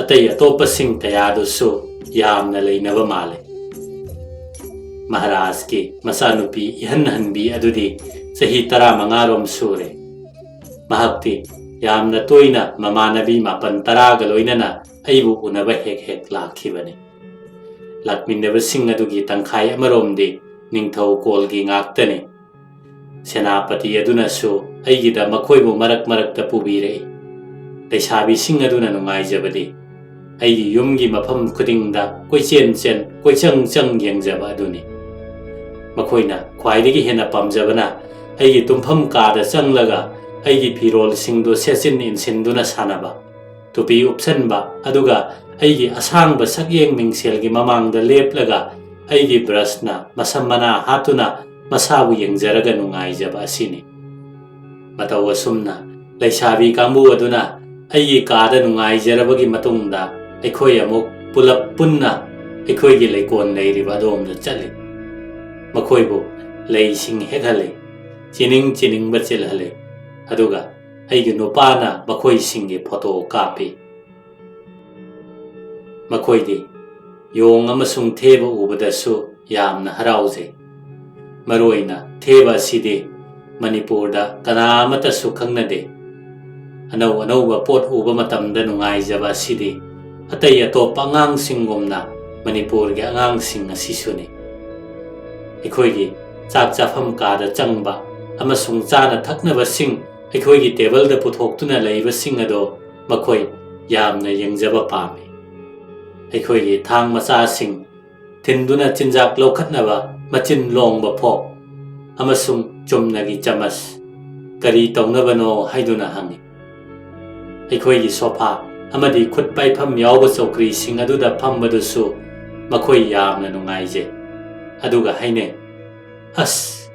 ꯑꯇꯩ ꯑꯇꯣꯞꯄꯁꯤꯡ ꯀꯌꯥꯗꯨꯁꯨ ꯌꯥꯝꯅ ꯂꯩꯅꯕ ꯃꯥꯜꯂꯤ꯫ ꯃꯍꯥꯔꯥꯖꯀꯤ ꯃꯆꯥꯅꯨꯄꯤ ꯏꯍꯟ ꯍꯟꯕꯤ ꯑꯗꯨꯗꯤ ꯆꯍꯤ ꯇꯔꯥꯃꯉꯥꯔꯣꯝ ꯁꯨꯔꯦ꯫ ꯃꯍꯥꯛꯇꯤ ꯌꯥꯝꯅ ꯇꯣꯏꯅ ꯃꯃꯥꯟꯅꯕꯤ ꯃꯥꯄꯟ ꯇꯔꯥꯒ ꯂꯣꯏꯅꯅ ꯑꯩꯕꯨ ꯎꯅꯕ ꯍꯦꯛ ꯍꯦꯛ ꯂꯥꯛꯈꯤꯕꯅꯤ꯫ ꯂꯥꯛꯃꯤꯟꯅꯕꯁꯤꯡ ꯑꯗꯨꯒꯤ ꯇꯪꯈꯥꯏ ꯑꯃꯔꯣꯝꯗꯤ ꯅꯤꯡꯊꯧ ꯀꯣꯜꯒꯤ ꯉꯥꯛꯇꯅꯤ꯫ ꯁꯦꯅꯥꯄꯇꯤ ꯑꯗꯨꯅꯁꯨ ꯑꯩꯒꯤꯗ ꯃꯈꯣꯏꯕꯨ ꯃꯔꯛ ꯃꯔꯛꯇ ꯄꯨꯕꯤꯔꯛꯏ꯫ ꯂꯩꯁꯥꯕꯤꯁꯤꯡ ꯑꯗꯨꯅ ꯅꯨꯡꯉꯥꯏꯖꯕꯗꯤ ꯑꯩꯒꯤ ꯌꯨꯝꯒꯤ ꯃꯐꯝ ꯈꯨꯗꯤꯡꯗ ꯀꯣꯏꯆꯦꯟ ꯆꯦꯟ, ꯀꯣꯏꯆꯪ ꯆꯪ ꯌꯦꯡꯖꯕ ꯑꯗꯨꯅꯤ꯫ ꯃꯈꯣꯏꯅ ꯈ꯭ꯋꯥꯏꯗꯒꯤ ꯍꯦꯟꯅ ꯄꯥꯝꯖꯕꯅ ꯑꯩꯒꯤ ꯇꯨꯝꯐꯝ ꯀꯥꯗ ꯆꯪꯂꯒ ꯑꯩꯒꯤ ꯐꯤꯔꯣꯜꯁꯤꯡꯗꯨ ꯁꯦꯠꯆꯤꯟ ꯏꯟꯁꯤꯟꯗꯨꯅ ꯁꯥꯟꯅꯕ, ꯇꯨꯄꯤ ꯎꯞꯁꯟꯕ, ꯑꯗꯨꯒ ꯑꯩꯒꯤ ꯑꯁꯥꯡꯕ ꯁꯛꯌꯦꯡ ꯃꯤꯡꯁꯦꯜꯒꯤ ꯃꯃꯥꯡꯗ ꯂꯦꯞꯂꯒ ꯑꯩꯒꯤ ꯕ꯭ꯔꯁꯅ ꯃꯁꯝ ꯃꯅꯥ ꯍꯥꯠꯇꯨꯅ ꯃꯁꯥꯕꯨ ꯌꯦꯡꯖꯔꯒ ꯅꯨꯡꯉꯥꯏꯖꯕ ꯑꯁꯤꯅꯤ꯫ ꯃꯇꯧ ꯑꯁꯨꯝꯅ ꯂꯩꯁꯥꯕꯤ ꯀꯥꯡꯕꯨ ꯑꯗꯨꯅ ꯑꯩꯒꯤ ꯀꯥꯗ ꯅꯨꯡꯉꯥꯏꯖꯔꯕꯒꯤ ꯃꯇꯨꯡꯗ ꯑꯩꯈꯣꯏ ꯑꯃꯨꯛ ꯄꯨꯂꯞ ꯄꯨꯟꯅ ꯑꯩꯈꯣꯏꯒꯤ ꯂꯩꯀꯣꯜ ꯂꯩꯔꯤꯕ ꯑꯗꯣꯝꯗ ꯆꯠꯂꯤ꯫ ꯃꯈꯣꯏꯕꯨ ꯂꯩꯁꯤꯡ ꯍꯦꯛꯍꯜꯂꯤ, ꯆꯤꯅꯤꯡ ꯆꯤꯅꯤꯡꯕ ꯆꯤꯜꯍꯜꯂꯤ, ꯑꯗꯨꯒ ꯑꯩꯒꯤ ꯅꯨꯄꯥꯅ ꯃꯈꯣꯏꯁꯤꯡꯒꯤ ꯐꯣꯇꯣ ꯀꯥꯞꯄꯤ꯫ ꯃꯈꯣꯏꯗꯤ ꯌꯣꯡ ꯑꯃꯁꯨꯡ ꯊꯦꯕ ꯎꯕꯗꯁꯨ ꯌꯥꯝꯅ ꯍꯔꯥꯎꯖꯩ꯫ ꯃꯔꯨꯑꯣꯏꯅ ꯊꯦꯕ ꯑꯁꯤꯗꯤ ꯃꯅꯤꯄꯨꯔꯗ ꯀꯅꯥ ꯑꯃꯠꯇꯁꯨ ꯈꯪꯅꯗꯦ꯫ ꯑꯅꯧ ꯑꯅꯧꯕ ꯄꯣꯠ ꯎꯕ ꯃꯇꯝꯗ ꯅꯨꯡꯉꯥꯏꯖꯕ ꯑꯁꯤꯗꯤ ꯑꯇꯩ ꯑꯇꯣꯞꯄ ꯑꯉꯥꯡꯁꯤꯡꯒꯨꯝꯅ ꯃꯅꯤꯄꯨꯔꯒꯤ ꯑꯉꯥꯡꯁꯤꯡ ꯑꯁꯤꯁꯨꯅꯤ꯫ ꯑꯩꯈꯣꯏꯒꯤ ꯆꯥꯛ ꯆꯥꯐꯝ ꯀꯥꯗ ꯆꯪꯕ ꯑꯃꯁꯨꯡ ꯆꯥꯅ ꯊꯛꯅꯕꯁꯤꯡ ꯑꯩꯈꯣꯏꯒꯤ ꯇꯦꯕꯜꯗ ꯄꯨꯊꯣꯛꯇꯨꯅ ꯂꯩꯕꯁꯤꯡ ꯑꯗꯣ ꯃꯈꯣꯏ ꯌꯥꯝꯅ ꯌꯦꯡꯖꯕ ꯄꯥꯝꯃꯤ꯫ ꯑꯩꯈꯣꯏꯒꯤ ꯊꯥꯡ ꯃꯆꯥꯁꯤꯡ ꯊꯤꯟꯗꯨꯅ ꯆꯤꯟꯖꯥꯛ ꯂꯧꯈꯠꯅꯕ ꯃꯆꯤꯟ ꯂꯣꯡꯕ ꯐꯣꯛ ꯑꯃꯁꯨꯡ ꯆꯨꯝꯅꯒꯤ ꯆꯃꯁ ꯀꯔꯤ ꯇꯧꯅꯕꯅꯣ ꯍꯥꯏꯗꯨꯅ ꯍꯪꯏ꯫ ꯑꯩꯈꯣꯏꯒꯤ ꯁꯣꯐꯥ ꯑꯃꯗꯤ ꯈꯨꯠ ꯄꯥꯏꯐꯝ ꯌꯥꯎꯕ ꯆꯧꯀ꯭ꯔꯤꯁꯤꯡ ꯑꯗꯨꯗ ꯐꯝꯕꯗꯨꯁꯨ ꯃꯈꯣꯏ ꯌꯥꯝꯅ ꯅꯨꯡꯉꯥꯏꯖꯩ꯫ ꯑꯗꯨꯒ ꯍꯥꯏꯅꯩ, "ꯑꯁ,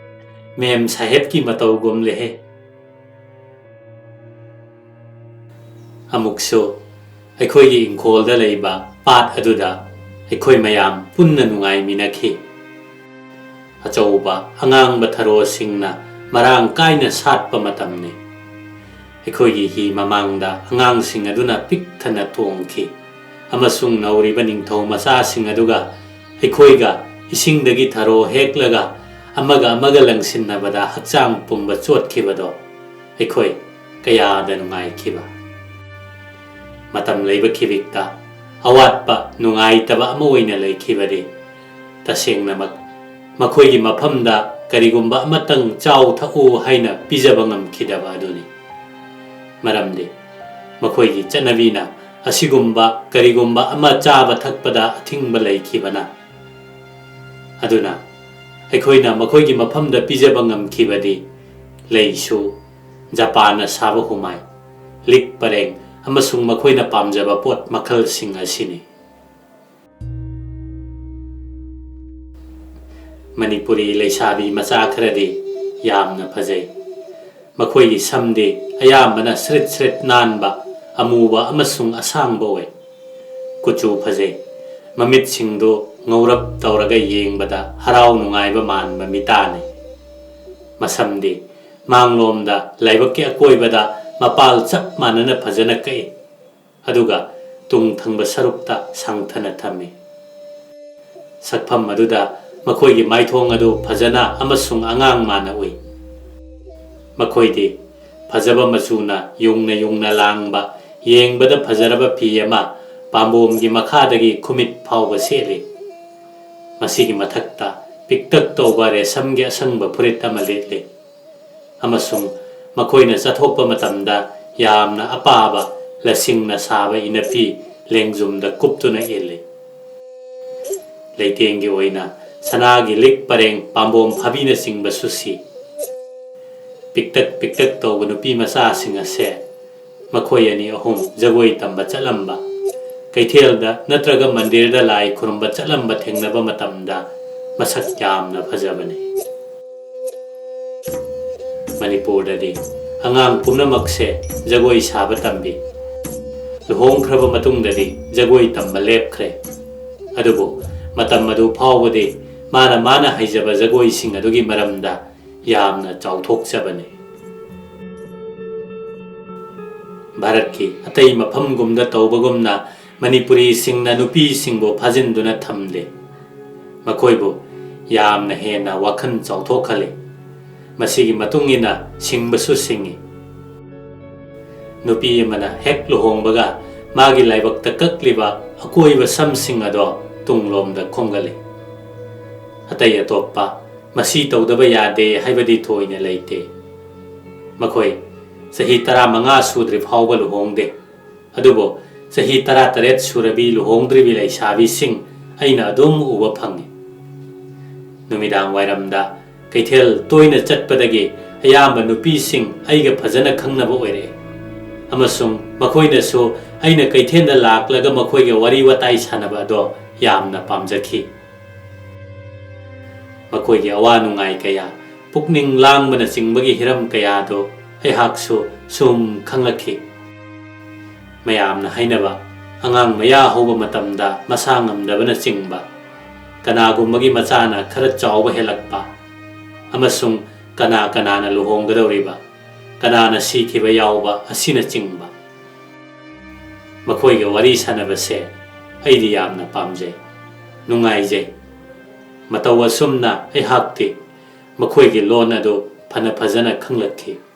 ꯃꯦꯝ ꯁꯥꯍꯦꯕꯀꯤ ꯃꯇꯧꯒꯨꯝꯂꯦꯍꯦ!" ꯑꯃꯨꯛꯁꯨ ꯑꯩꯈꯣꯏꯒꯤ ꯏꯪꯈꯣꯜꯗ ꯂꯩꯕ ꯄꯥꯠ ꯑꯗꯨꯗ ꯑꯩꯈꯣꯏ ꯃꯌꯥꯝ ꯄꯨꯟꯅ ꯅꯨꯡꯉꯥꯏꯃꯤꯟꯅꯈꯤ꯫ ꯑꯆꯧꯕ ꯑꯉꯥꯡꯕ ꯊꯔꯣꯁꯤꯡꯅ ꯃꯔꯥꯡ ꯀꯥꯏꯅ ꯁꯥꯠꯄ ꯃꯇꯝꯅꯤ꯫ ꯑꯩꯈꯣꯏꯒꯤ ꯍꯤ ꯃꯃꯥꯡꯗ ꯑꯉꯥꯡꯁꯤꯡ ꯑꯗꯨꯅ ꯄꯤꯛ ꯊꯟꯅ ꯇꯣꯡꯈꯤ, ꯑꯃꯁꯨꯡ ꯅꯧꯔꯤꯕ ꯅꯤꯡꯊꯧ ꯃꯆꯥꯁꯤꯡ ꯑꯗꯨꯒ ꯑꯩꯈꯣꯏꯒ ꯏꯁꯤꯡꯗꯒꯤ ꯊꯔꯣ ꯍꯦꯛꯂꯒ ꯑꯃꯒ ꯑꯃꯒ ꯂꯪꯁꯤꯟꯅꯕꯗ ꯍꯛꯆꯥꯡ ꯄꯨꯝꯕ ꯆꯣꯠꯈꯤꯕꯗꯣ ꯑꯩꯈꯣꯏ ꯀꯌꯥꯗ ꯅꯨꯡꯉꯥꯏꯈꯤꯕ꯫ ꯃꯇꯝ ꯂꯩꯕ ꯈꯤꯕꯤꯛꯇ ꯑꯋꯥꯠꯄ ꯅꯨꯡꯉꯥꯏꯇꯕ ꯑꯃ ꯑꯣꯏꯅ ꯂꯩꯈꯤꯕꯗꯤ, ꯇꯁꯦꯡꯅꯃꯛ ꯃꯈꯣꯏꯒꯤ ꯃꯐꯝꯗ ꯀꯔꯤꯒꯨꯝꯕ ꯑꯃꯇꯪ ꯆꯥꯎ ꯊꯛꯎ ꯍꯥꯏꯅ ꯄꯤꯖꯕ ꯉꯝꯈꯤꯗꯕ ꯑꯗꯨꯅꯤ꯫ ꯃꯔꯝꯗꯤ ꯃꯈꯣꯏꯒꯤ ꯆꯠꯅꯕꯤꯅ ꯑꯁꯤꯒꯨꯝꯕ ꯀꯔꯤꯒꯨꯝꯕ ꯑꯃ ꯆꯥꯕ ꯊꯛꯄꯗ ꯑꯊꯤꯡꯕ ꯂꯩꯈꯤꯕꯅ꯫ ꯑꯗꯨꯅ ꯑꯩꯈꯣꯏꯅ ꯃꯈꯣꯏꯒꯤ ꯃꯐꯝꯗ ꯄꯤꯖꯕ ꯉꯝꯈꯤꯕꯗꯤ ꯂꯩꯁꯨ, ꯖꯄꯥꯟꯅ ꯁꯥꯕ ꯍꯨꯃꯥꯏ, ꯂꯤꯛ ꯄꯔꯦꯡ ꯑꯃꯁꯨꯡ ꯃꯈꯣꯏꯅ ꯄꯥꯝꯖꯕ ꯄꯣꯠ ꯃꯈꯜꯁꯤꯡ ꯑꯁꯤꯅꯤ꯫ ꯃꯅꯤꯄꯨꯔꯤ ꯂꯩꯁꯥꯕꯤ ꯃꯆꯥ ꯈꯔꯗꯤ ꯌꯥꯝꯅ ꯐꯖꯩ꯫ ꯃꯈꯣꯏꯒꯤ ꯁꯝꯗꯤ ꯑꯌꯥꯝꯕꯅ ꯁ꯭ꯔꯤꯠ ꯁ꯭ꯔꯤꯠ ꯅꯥꯟꯕ, ꯑꯃꯨꯕ ꯑꯃꯁꯨꯡ ꯑꯁꯥꯡꯕ ꯑꯣꯏ꯫ ꯀꯨꯆꯨ ꯐꯖꯩ꯫ ꯃꯃꯤꯠꯁꯤꯡꯗꯨ ꯉꯧꯔꯞ ꯇꯧꯔꯒ ꯌꯦꯡꯕꯗ ꯍꯔꯥꯎ ꯅꯨꯡꯉꯥꯏꯕ ꯃꯥꯟꯕ ꯃꯤꯇꯥꯅꯤ꯫ ꯃꯁꯝꯗꯤ ꯃꯥꯡꯂꯣꯝꯗ ꯂꯥꯏꯕꯛꯀꯤ ꯑꯀꯣꯏꯕꯗ ꯃꯄꯥꯜ ꯆꯞ ꯃꯥꯟꯅꯅ ꯐꯖꯅ ꯀꯛꯏ, ꯑꯗꯨꯒ ꯇꯨꯡ ꯊꯪꯕ ꯁꯔꯨꯛꯇ ꯁꯥꯡꯊꯅ ꯊꯝꯃꯤ꯫ ꯁꯛꯐꯝ ꯑꯗꯨꯗ ꯃꯈꯣꯏꯒꯤ ꯃꯥꯏꯊꯣꯡ ꯑꯗꯨ ꯐꯖꯅ ꯑꯃꯁꯨꯡ ꯑꯉꯥꯡ ꯃꯥꯟꯅ ꯎꯏ꯫ ꯃꯈꯣꯏꯗꯤ ꯐꯖꯕ ꯃꯆꯨꯅ ꯌꯨꯡꯅ ꯌꯨꯡꯅ ꯂꯥꯡꯕ, ꯌꯦꯡꯕꯗ ꯐꯖꯔꯕ ꯐꯤ ꯑꯃ ꯄꯥꯝꯕꯣꯝꯒꯤ ꯃꯈꯥꯗꯒꯤ ꯈꯨꯃꯤꯠ ꯐꯥꯎꯕ ꯁꯦꯠꯂꯤ꯫ ꯃꯁꯤꯒꯤ ꯃꯊꯛꯇ ꯄꯤꯛꯇꯛ ꯇꯧꯕ ꯔꯦꯁꯝꯒꯤ ꯑꯁꯪꯕ ꯐꯨꯔꯤꯠ ꯑꯃ ꯂꯤꯠꯂꯤ꯫ ꯑꯃꯁꯨꯡ ꯃꯈꯣꯏꯅ ꯆꯠꯊꯣꯛꯄ ꯃꯇꯝꯗ ꯌꯥꯝꯅ ꯑꯄꯥꯕ ꯂꯁꯤꯡꯅ ꯁꯥꯕ ꯏꯅꯐꯤ ꯂꯦꯡꯖꯨꯝꯗ ꯀꯨꯞꯇꯨꯅ ꯏꯜꯂꯤ꯫ ꯂꯩꯇꯦꯡꯒꯤ ꯑꯣꯏꯅ ꯁꯅꯥꯒꯤ ꯂꯤꯛ ꯄꯔꯦꯡ, ꯄꯥꯝꯕꯣꯝ ꯐꯥꯕꯤꯅꯆꯤꯡꯕꯁꯨ ꯁꯤ꯫ ꯄꯤꯛꯇꯛ ꯄꯤꯛꯇꯛ ꯇꯧꯕ ꯅꯨꯄꯤ ꯃꯆꯥꯁꯤꯡ ꯑꯁꯦ ꯃꯈꯣꯏ ꯑꯅꯤ ꯑꯍꯨꯝ ꯖꯒꯣꯏ ꯇꯝꯕ ꯆꯠꯂꯝꯕ, ꯀꯩꯊꯦꯜꯗ ꯅꯠꯇ꯭ꯔꯒ ꯃꯟꯗꯤꯔꯗ ꯂꯥꯏ ꯈꯨꯔꯨꯝꯕ ꯆꯠꯂꯝꯕ ꯊꯦꯡꯅꯕ ꯃꯇꯝꯗ ꯃꯁꯛ ꯌꯥꯝꯅ ꯐꯖꯕꯅꯤ꯫ ꯃꯅꯤꯄꯨꯔꯗꯗꯤ ꯑꯉꯥꯡ ꯄꯨꯝꯅꯃꯛꯁꯦ ꯖꯒꯣꯏ ꯁꯥꯕ ꯇꯝꯕꯤ꯫ ꯂꯨꯍꯣꯡꯈ꯭ꯔꯕ ꯃꯇꯨꯡꯗꯗꯤ ꯖꯒꯣꯏ ꯇꯝꯕ ꯂꯦꯞꯈ꯭ꯔꯦ꯫ ꯑꯗꯨꯕꯨ ꯃꯇꯝ ꯑꯗꯨ ꯐꯥꯎꯕꯗꯤ ꯃꯥꯅ ꯃꯥꯅ ꯍꯩꯖꯕ ꯖꯒꯣꯏꯁꯤꯡ ꯑꯗꯨꯒꯤ ꯃꯔꯝꯗ ꯌꯥꯝꯅ ꯆꯥꯎꯊꯣꯛꯆꯕꯅꯤ꯫ ꯚꯥꯔꯠꯀꯤ ꯑꯇꯩ ꯃꯐꯝꯒꯨꯝꯗ ꯇꯧꯕꯒꯨꯝꯅ ꯃꯅꯤꯄꯨꯔꯤꯁꯤꯡꯅ ꯅꯨꯄꯤꯁꯤꯡꯕꯨ ꯐꯥꯖꯤꯟꯗꯨꯅ ꯊꯝꯗꯦ꯫ ꯃꯈꯣꯏꯕꯨ ꯌꯥꯝꯅ ꯍꯦꯟꯅ ꯋꯥꯈꯜ ꯆꯥꯎꯊꯣꯛꯍꯜꯂꯤ꯫ ꯃꯁꯤꯒꯤ ꯃꯇꯨꯡ ꯏꯟꯅ ꯁꯤꯡꯕꯁꯨ ꯁꯤꯡꯏ꯫ ꯅꯨꯄꯤ ꯑꯃꯅ ꯍꯦꯛ ꯂꯨꯍꯣꯡꯕꯒ ꯃꯥꯒꯤ ꯂꯥꯏꯕꯛꯇ ꯀꯛꯂꯤꯕ ꯑꯀꯣꯏꯕ ꯁꯝꯁꯤꯡ ꯑꯗꯣ ꯇꯨꯡꯂꯣꯝꯗ ꯈꯣꯝꯒꯜꯂꯤ꯫ ꯑꯇꯩ ꯑꯇꯣꯞꯄ ꯃꯁꯤ ꯇꯧꯗꯕ ꯌꯥꯗꯦ ꯍꯥꯏꯕꯗꯤ ꯊꯣꯏꯅ ꯂꯩꯇꯦ꯫ ꯃꯈꯣꯏ ꯆꯍꯤ ꯇꯔꯥꯃꯉꯥ ꯁꯨꯗ꯭ꯔꯤ ꯐꯥꯎꯕ ꯂꯨꯍꯣꯡꯗꯦ꯫ ꯑꯗꯨꯕꯨ ꯆꯍꯤ ꯇꯔꯥꯇꯔꯦꯠ ꯁꯨꯔꯕꯤ ꯂꯨꯍꯣꯡꯗ꯭ꯔꯤꯕꯤ ꯂꯩꯁꯥꯕꯤꯁꯤꯡ ꯑꯩꯅ ꯑꯗꯨꯝ ꯎꯕ ꯐꯪꯏ꯫ ꯅꯨꯃꯤꯗꯥꯡ ꯋꯥꯏꯔꯝꯗ ꯀꯩꯊꯦꯜ ꯇꯣꯏꯅ ꯆꯠꯄꯗꯒꯤ ꯑꯌꯥꯝꯕ ꯅꯨꯄꯤꯁꯤꯡ ꯑꯩꯒ ꯐꯖꯅ ꯈꯪꯅꯕ ꯑꯣꯏꯔꯛꯏ, ꯑꯃꯁꯨꯡ ꯃꯈꯣꯏꯅꯁꯨ ꯑꯩꯅ ꯀꯩꯊꯦꯜꯗ ꯂꯥꯛꯂꯒ ꯃꯈꯣꯏꯒ ꯋꯥꯔꯤ ꯋꯥꯇꯥꯏ ꯁꯥꯟꯅꯕ ꯑꯗꯣ ꯌꯥꯝꯅ ꯄꯥꯝꯖꯈꯤ꯫ ꯃꯈꯣꯏꯒꯤ ꯑꯋꯥ ꯅꯨꯡꯉꯥꯏ ꯀꯌꯥ, ꯄꯨꯛꯅꯤꯡ ꯂꯥꯡꯕꯅꯆꯤꯡꯕꯒꯤ ꯍꯤꯔꯝ ꯀꯌꯥꯗꯨ ꯑꯩꯍꯥꯛꯁꯨ ꯁꯨꯝ ꯈꯪꯂꯛꯈꯤ꯫ ꯃꯌꯥꯝꯅ ꯍꯥꯏꯅꯕ, ꯑꯉꯥꯡ ꯃꯌꯥ ꯍꯧꯕ ꯃꯇꯝꯗ ꯃꯁꯥ ꯉꯝꯗꯕꯅꯆꯤꯡꯕ, ꯀꯅꯥꯒꯨꯝꯕꯒꯤ ꯃꯆꯥꯅ ꯈꯔ ꯆꯥꯎꯕ ꯍꯦꯜꯂꯛꯄ, ꯑꯃꯁꯨꯡ ꯀꯅꯥ ꯀꯅꯥꯅ ꯂꯨꯍꯣꯡꯒꯗꯧꯔꯤꯕ, ꯀꯅꯥꯅ ꯁꯤꯈꯤꯕ ꯌꯥꯎꯕ ꯑꯁꯤꯅꯆꯤꯡꯕ꯫ ꯃꯈꯣꯏꯒ ꯋꯥꯔꯤ ꯁꯥꯟꯅꯕꯁꯦ ꯑꯩꯗꯤ ꯌꯥꯝꯅ ꯄꯥꯝꯖꯩ, ꯅꯨꯡꯉꯥꯏꯖꯩ꯫ ꯃꯇꯧ ꯑꯁꯨꯝꯅ ꯑꯩꯍꯥꯛꯇꯤ ꯃꯈꯣꯏꯒꯤ ꯂꯣꯟ ꯑꯗꯨ ꯐꯅ ꯐꯖꯅ ꯈꯪꯂꯛꯈꯤ꯫